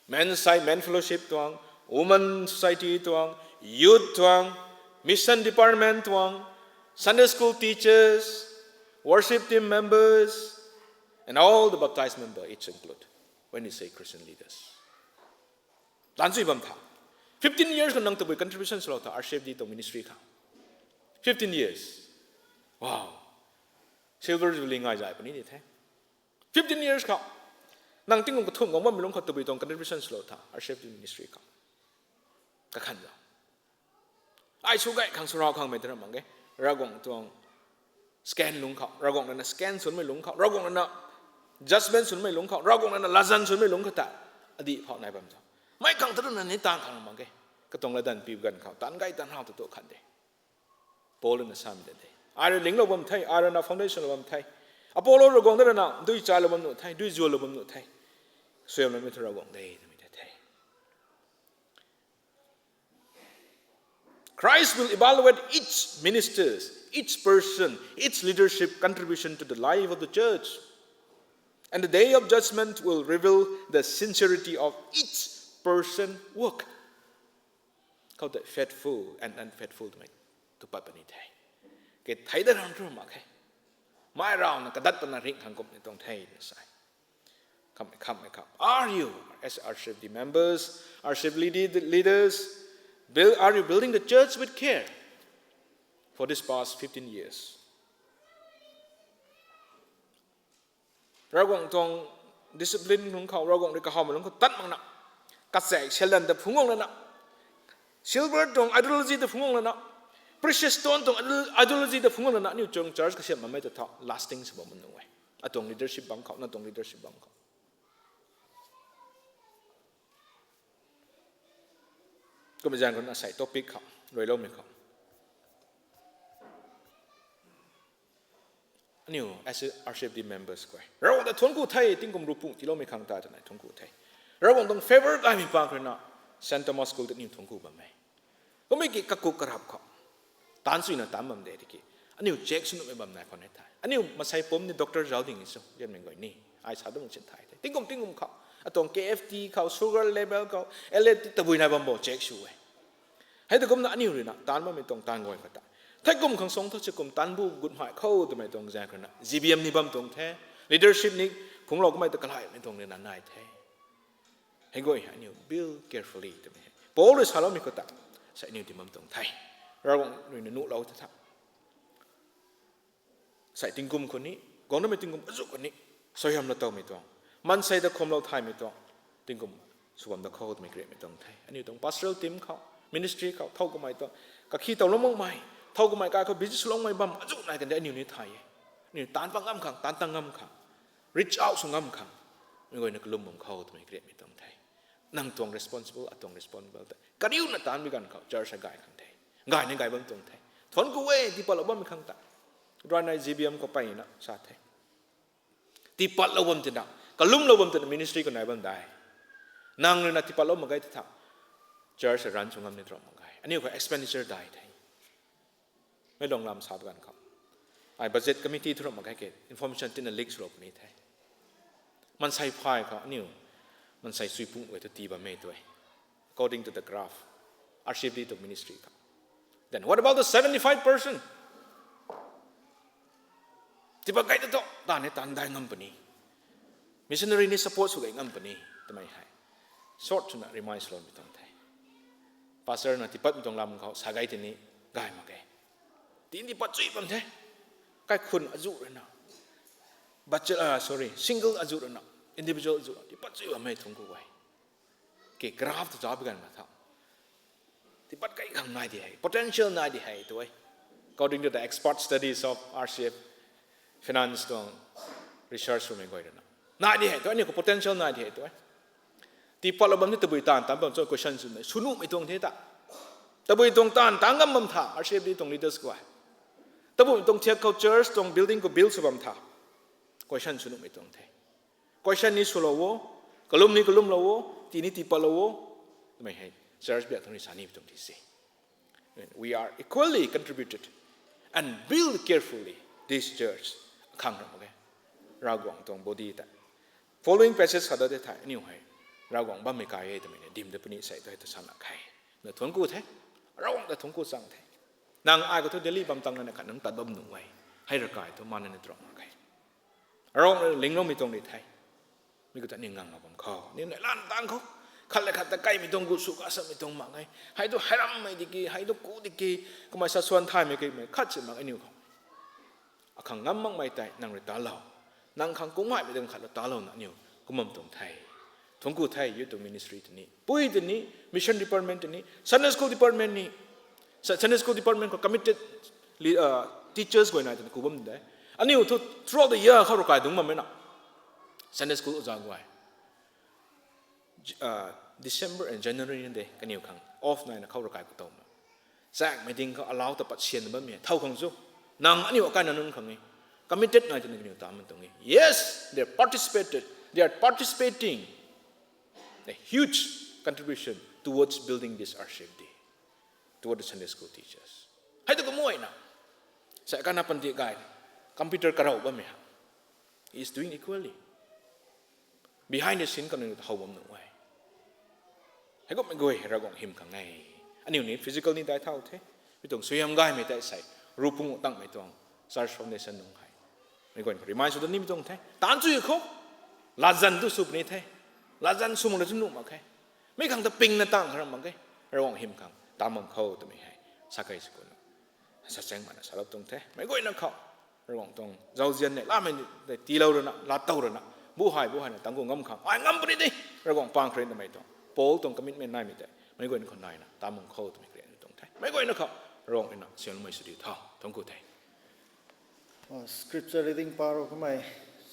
men side, men fellowship tuang, women society tuang, youth tuang, mission department tuang, Sunday school teachers, worship team members, and all the baptized member, it's include when you say Christian leaders. Tan chui bam tha. Fifteen years khou nang tabui contribution swlou tha, R C F D tuang ministry khang. Fifteen years. Wow. Silver Jubilee ngai zay puni ni the. Fifteen years khou nang tingkum kathumh guang bammei lungc khou tabui tuang contribution swlou tha, R C F D ministry khang. Kakhan zau. Ai sw gay khang sw rau khang mei tei ram mak ge. Ravguangc tuang scan lungc khou, Ravguangc nana scan sunmei lungc khou, Ravguangc nana judgment sunmei lungc khou, Ravguangc nana latzan sunmei lungc khou ta, adih phau nai bam zau. Mei khang ta runa ni tan khang mak ge. Katuang latdanv pi ganv khou tan gay tan hau tu tu khan de. Paul na sam de de. Ai rui linglou bam the, ai rui na foundation lou bam the. Apollo rui guang de rana dui chailou bam nuh the, dui zuallou bam nuh the. Suaihiamloumei thu Ravguangc de twmei tei the. Christ will evaluate each minister's, each person, each leadership contribution to the life of the church. And the day of judgment will reveal the sincerity of each person work. Khou tei faithful and unfaithful twmei tu pat puni the. Ke thei da ram thu mak khe. Mei rau na kadat pana ring khang kum ni tuang the na sai. Come, come, come. Are you, as R C F D members, R C F D lead-, leaders, build, are you building the church with care for this past fifteen years? Ravguangc tuang discipline lungc khou, Ravguangc rui kahawmei lungc khou tat makna, kachaek syalan ta phungc guang lana, silver tuang ideology ta phungc guang lana, precious stone tuang idol-, ideology ta phungc guang lana, aniu chung church kasiam bammei ta tha lasting sw bam nuh e. Atuang leadership bang khou, na tuang leadership bang khou. Kum zaeng khou na sai topic khou, ruiloumei khou. Aniu, as a R C F D members khou, Ravguangc ta thuanc ku the, tingkum ruh pung tiiloumei khang ta twna thuanc ku the. Ravguangc tuang favour gaymei pang khou rui na, Saint Thomas School ta aniu thuanc ku bam e. Kummei ki kakuk karap khou, taanc chuina taanc bam de tiki, aniu check sw nuhmei bam nai khwan e the. Aniu masei pumc ni doctor zauc ding e sw, lianmei guay ni. Ai sa dum sin thay the. Tingkum tingkum khou, atuang K F T khou, sugar level khou, L F T tabui nai bam bo check sw e. Hei ta kumna aniu rui na taanc bammei tuang taanc guay khou ta, thei kum khang suang thu si kum taanc bu gut hmai khou twmei tuang zaeng khou rui na, G B M ni bam tuang the, leadership ni phungclou kummei ta kalaimei tuang rui na nai the. Hei guay hei aniu build carefully twmei hei Paul rui saloumei khou ta, sa aniu ti bam tuang the. Ravguangc rui na nuhlou ta tha. Sai tingkum khou ni, guangmei tingkum azuh khou ni, suaihiam la towmei tuang, maansei ta khumlou thaymei tuang, tingkum sw bam da khou twmei kariamei tuang the. Aniu tuang pastoral team khou, ministry khou, thow kummei tuang, kakhi towlou makmei, thow kummei kai khou busy swloumei bam azuh nai kan de aniu ni thay e. Aniu taanc pat ngam khang, taanc tang ngam khang, reach out sw ngam khang, mei guayna kalum bam khou twmei kariamei tuang the. Nang tuang responsible, atuang responsible ta kariuna taanc bi ganv khou church hei gay khang the. Gay ni gay bam tuang the. Thuanc ku e, tiipatlou bammei khang ta. Ruanai G B M khou peyna sa the. Tiipatlou bam tina, kalumlou bam tina ministry khou nai bam dai. Nang rui na tiipatlou mak ge ta tha, church run sw ngam ni drop mak ge. Aniu khou expenditure dai the. Mei lung lam sa pa ganv khou, ai budget committee thu ram mak ge ke, information tina leak swlou puni the. Maansei phay khou aniu, maansei sui pung e tu tii bammei tu e. According to the graph, R C F D tuang ministry khou. Then what about the seventy-five percent? Tiipat gay ta tu, ta ni taanc dai ngam puni. Missionary ni support sw gay ngam puni, twmei hei short swna remind swloumei tuang the. Pastor na tiipatmei tuang lam khou sa gay tini gay mak ge. Tin tiipat chui bam the. Kaikhun azuh rui na, bachelor, ah, sorry, single azuh rui na, individual azuh rui na tiipat chui bammei thuanc ku e. Ke graph tu zauc bi ganv ma tha, tiipat kai khang nai di hei, potential nai di hei tu e. According to the expert studies of R C F, finance tuang research swmei guay rui na, nai di hei tu e, aniu khou potential nai di hei tu e. Tiipatlou bam ni tabui taanv taanc bam cho question swmei, sw nuhmei tuang the ta. Tabui tuang taanv taanc ngam bam tha, R C F D tuang leaders guay. Tabui tuang thiak khou church tuang building khou build sw bam tha. Question sw nuhmei tuang the. Question ni swlou o, Kalum ni kalumlou o, tii ni tii patlou o, twmei hei church biak tuang rui sa ni tuang ti se. We are equally contributed and build carefully this church. Akhang ram mak ge. Ravguangc tuang body ta. Following passage khat da de thei, aniu hei Ravguangc bammei kai e twmei ni dim da puni sei tu hei tu sana khe. Na thuanc ku the. Ravguangc ta thuanc ku chang the. Nang ai khou thu Delhi bam tang na khat nang tat bam nuh e. Hei ravkai thu mana ni drop mak khe. Ravguangc ling roumei tuang di the. Mi khou ta ni ngang mak bam khou. Ni nai lan tang khou. Khat le khat ta kaimei tuang gu su ka samei tuang mak e. Hei tu hei rammei di ki, hei tu ku di ki. Kumei sa suan thaymei ki mei khat si mak aniu khou. Akhang ngam makmei tei nang rui talou. Nang khang kungmei mei dang khat la talou na aniu kum bam tuang the. Thuanc ku the, youth tuang ministry tei ni. Pui tei ni, mission department tei ni, Sunday school department ni. Sa-, Sunday school department khou committed li-, uh, teachers guay nai tei ni ku bam de. Aniu thu throughout the year khou ravkai dungc bammei na. Sunday school oja guay. J-, uh, December and January ni de, kaniw khang off naina khou ravkai ku tow ma. Changmei ding khou allow ta pat sian bammei thow khang chu. Nang aniu akaina nunc khang e. Committed nai tei ni kaniw ta man tuang e. Yes, they are participated. They are participating a huge contribution towards building this R C F D, toward the Sunday school teachers. Hei tu kamuayna. Sa kana panti gay. Computer karau bammei ha. He is doing equally. Behind the scene kaniw ta how bam nuh e. Hei kummei guay Ravguangc hym khang e. Aniu ni physical ni dai thau the. Mi tuang suaihiam gaymei tei sei. Rupung tangmei tuang church foundation nung hei. Mei guay khou remind sw da ni mi tuang the. Taanc chu khou. Latzan tu sw puni the. Latzan sw mak la chu nuh mak khe. Mi khang ta pingna tang kha ram mak khe. Ravguangc hym khang taanc bam khou twmei hei. Sa kei sw kuna. Sa cheng mana salou tuang the. Mei guayna khou. Ravguangc tuang zauzian ne, lamei ni, tiilou rana, laa tow rana. Bu hei, bu hei na, tang gu ngam khang. Ai ngam puni de. Ravguangc pang khrin twmei tuang. Paul tuang commitment naimei tei. Mei guayna khou naina, taanc bam khou twmei kre tuang the. Mei guayna khou. Ravguangc ina, sianmei sw di tha. Thuanc ku the. Uh, scripture reading paro kamei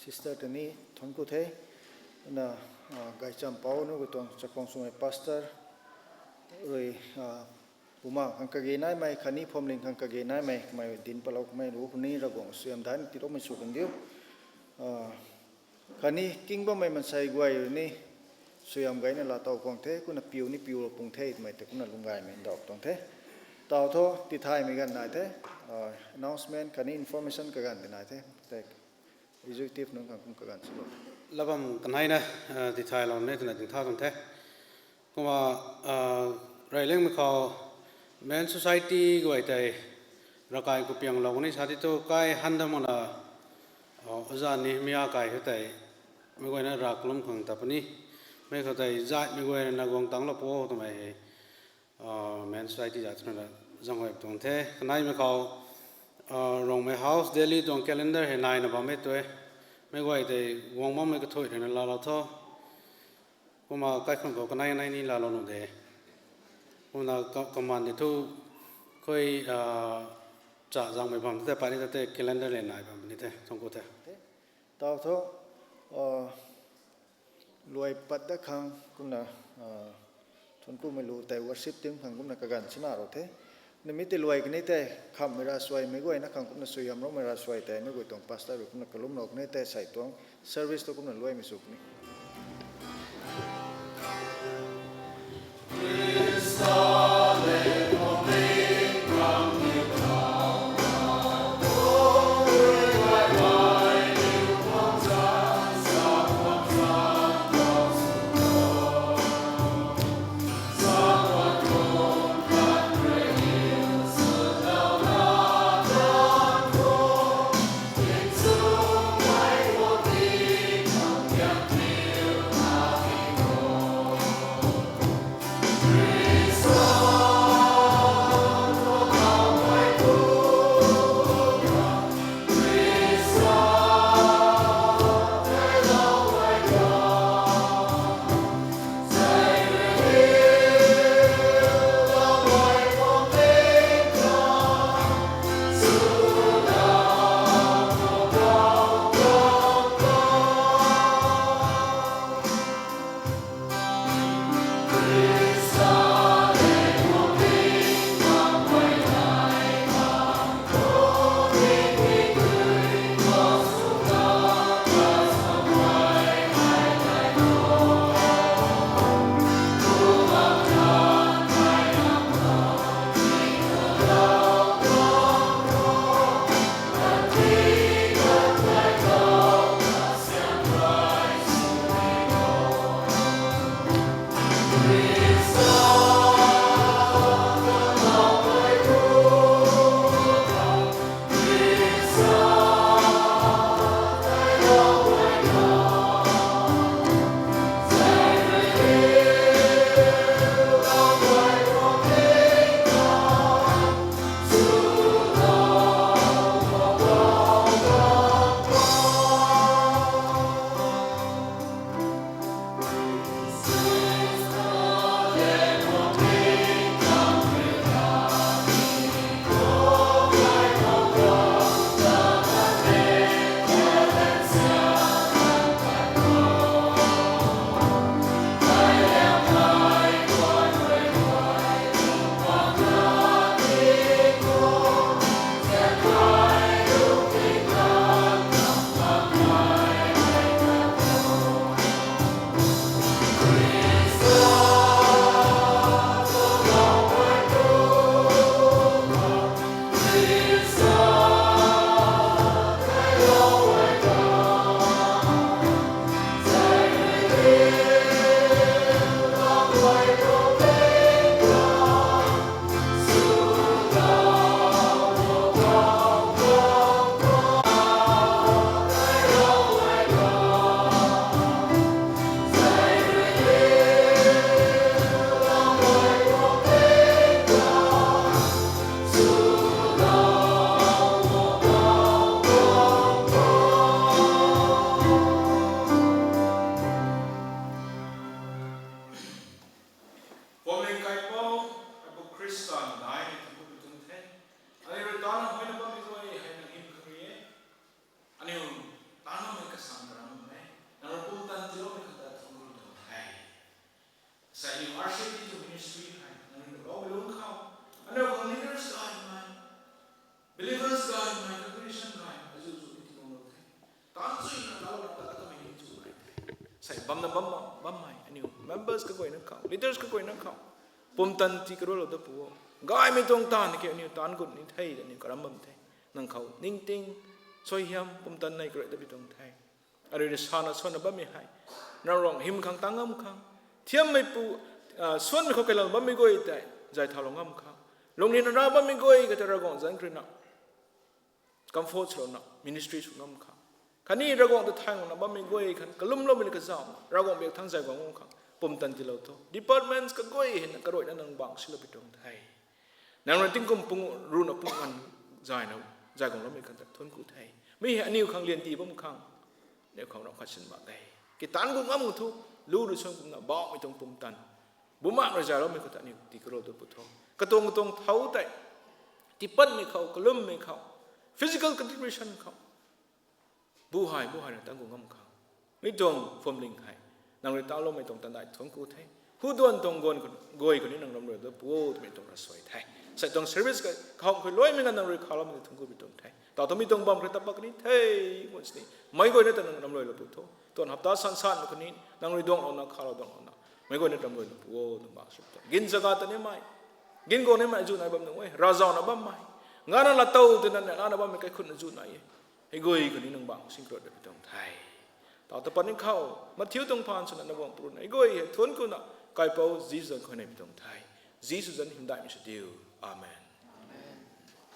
sister tei ni thuanc ku the. Na, uh, gaychamv pou nu gu tuang chakhwang swmei pastor rui, uh, puma khang kage naimei, khatni phuamling khang kage naimei, kamei din patlou kamei lu khou ni Ravguangc suaihiam daihna tiiloumei sw kan diu. Uh, khatni king bammei mansei guay rui ni suaihiam gayna laa tow kuang the, kumna piu ni piulou pung the twmei tei kumna lunggaymei ndauh tuang the. Taw thu, tithaymei ganv nai the, uh, announcement khatni information kaganv tei nai the, tei executive nunc khang kum kaganv swlou. Labam kanheina, uh, tithaylou ni twna ding tha tuang the. Kumna, uh, reyliangmei khou Men Society guay tei ravkai khou pianglou ni sa ti thu kai han dam makna, uh, oja ni mia kai hei tei mei guayna rav kalum khang ta puni. Mei khou tei zaihmei guayna guang tanglou pu twmei hei, uh, Men Society zat twna zang huay tuang the. Kaneimei khou, uh, Rongmei House Delhi tuang calendar hei naina bammei tu e. Mei guay tei guang bammei kathuic rana laalou tho. Kumna kaikhunc khou kanei kanei ni laalou nuh de. Kumna ka-, kaman di thu khui, ah, cha zangmei bam tei pary ta tei calendar le nai bam ni the, thuanc ku the. Taw thu, ah, luai pat dat khang kumna, ah, thuanc kumei lu tei worship team khang kumna kaganv sina rou the. Namei tei luai kani tei khamhmei ravsuai mei guayna khang kumna suaihiam roumei ravsuai tei mei guay tuang pastor rui kumna kalumlou kani tei sei tuang service tu kumna luaimei sw kani. members kaguayna khou, leaders kaguayna khou pumtan tii karualou da pu o. Gaymei tuang taanv ki aniu taanv gut ni the, aniu karam bam the. Nang khou ningting, suaihiam, pumtan nei karui tabui tuang the. Arui ni sana suanna bammei hei, nang Ravguangc hym khang tang ngam khang, thiammei pu, suanmei khou kailou bammei guay tei zay thaulou ngam khang, lungning na ra bammei guay kata Ravguangc zanc kruina comfort swlouna ministry sw ngam khang, khatni Ravguangc ta thaylouna bammei guay khang kalumloumei na kazauhna Ravguangc biak thang zay guang ngam khang pumtan tiilou tho. Departments kaguay hei na karuina nang bang silou pi tuang the. Nang rui tingkum pung ruhna pung nganv zayna zay guangloumei khang ta thuanc ku the. Mi hei aniu khang lian tii bam khang, aniu khang ram khat sin mak e. Kitaanc gu ngam thu, lu rui suan kumna bauhmei tuang pumtan, bumaengc rui zayloumei khou ta aniu tii karualou da pu tho. Katuang katuang thau tei, tiipatmei khou, kalummei khou, physical contribution khou, bu hei bu hei rui taanc gu ngam khang, mi tuang phuamling hei nang rui taloumei tuang tandai thuanc ku the. Hu duan tuang guan khou, guay khou ni nang ram rui da pu o twmei tuang ravsuai the. Sei tuang service ka kahowmei khou luaimei nganv nang rui khaloumei ta thuanc ku pi tuang the. Tau twmei tuang bam khou rui tapak ni the, kum sini meic guayna ta nang ram rui lou pu tho. Tuang hapta san san khou ni nang rui duanglouna khalou duanglouna meic guayna ram rui lou pu o nang bang sw tho. Gin zaga ta nimei, gin guang nimei zu nai bam nunc e, ravzauna bammei, ngana latow twna na lana bammei kaikhunc na zu nai e. Hei guay khou ni nang bang sing kruat da pi tuang the. Tau ta pat ni khou, Matthew tuang phaan swna na guang purun hei guay hei thuanc kuna, Kaipouc Jisu zanc khou nei pi tuang the. Jisu zanc hymdaihmei sw diu. Amen.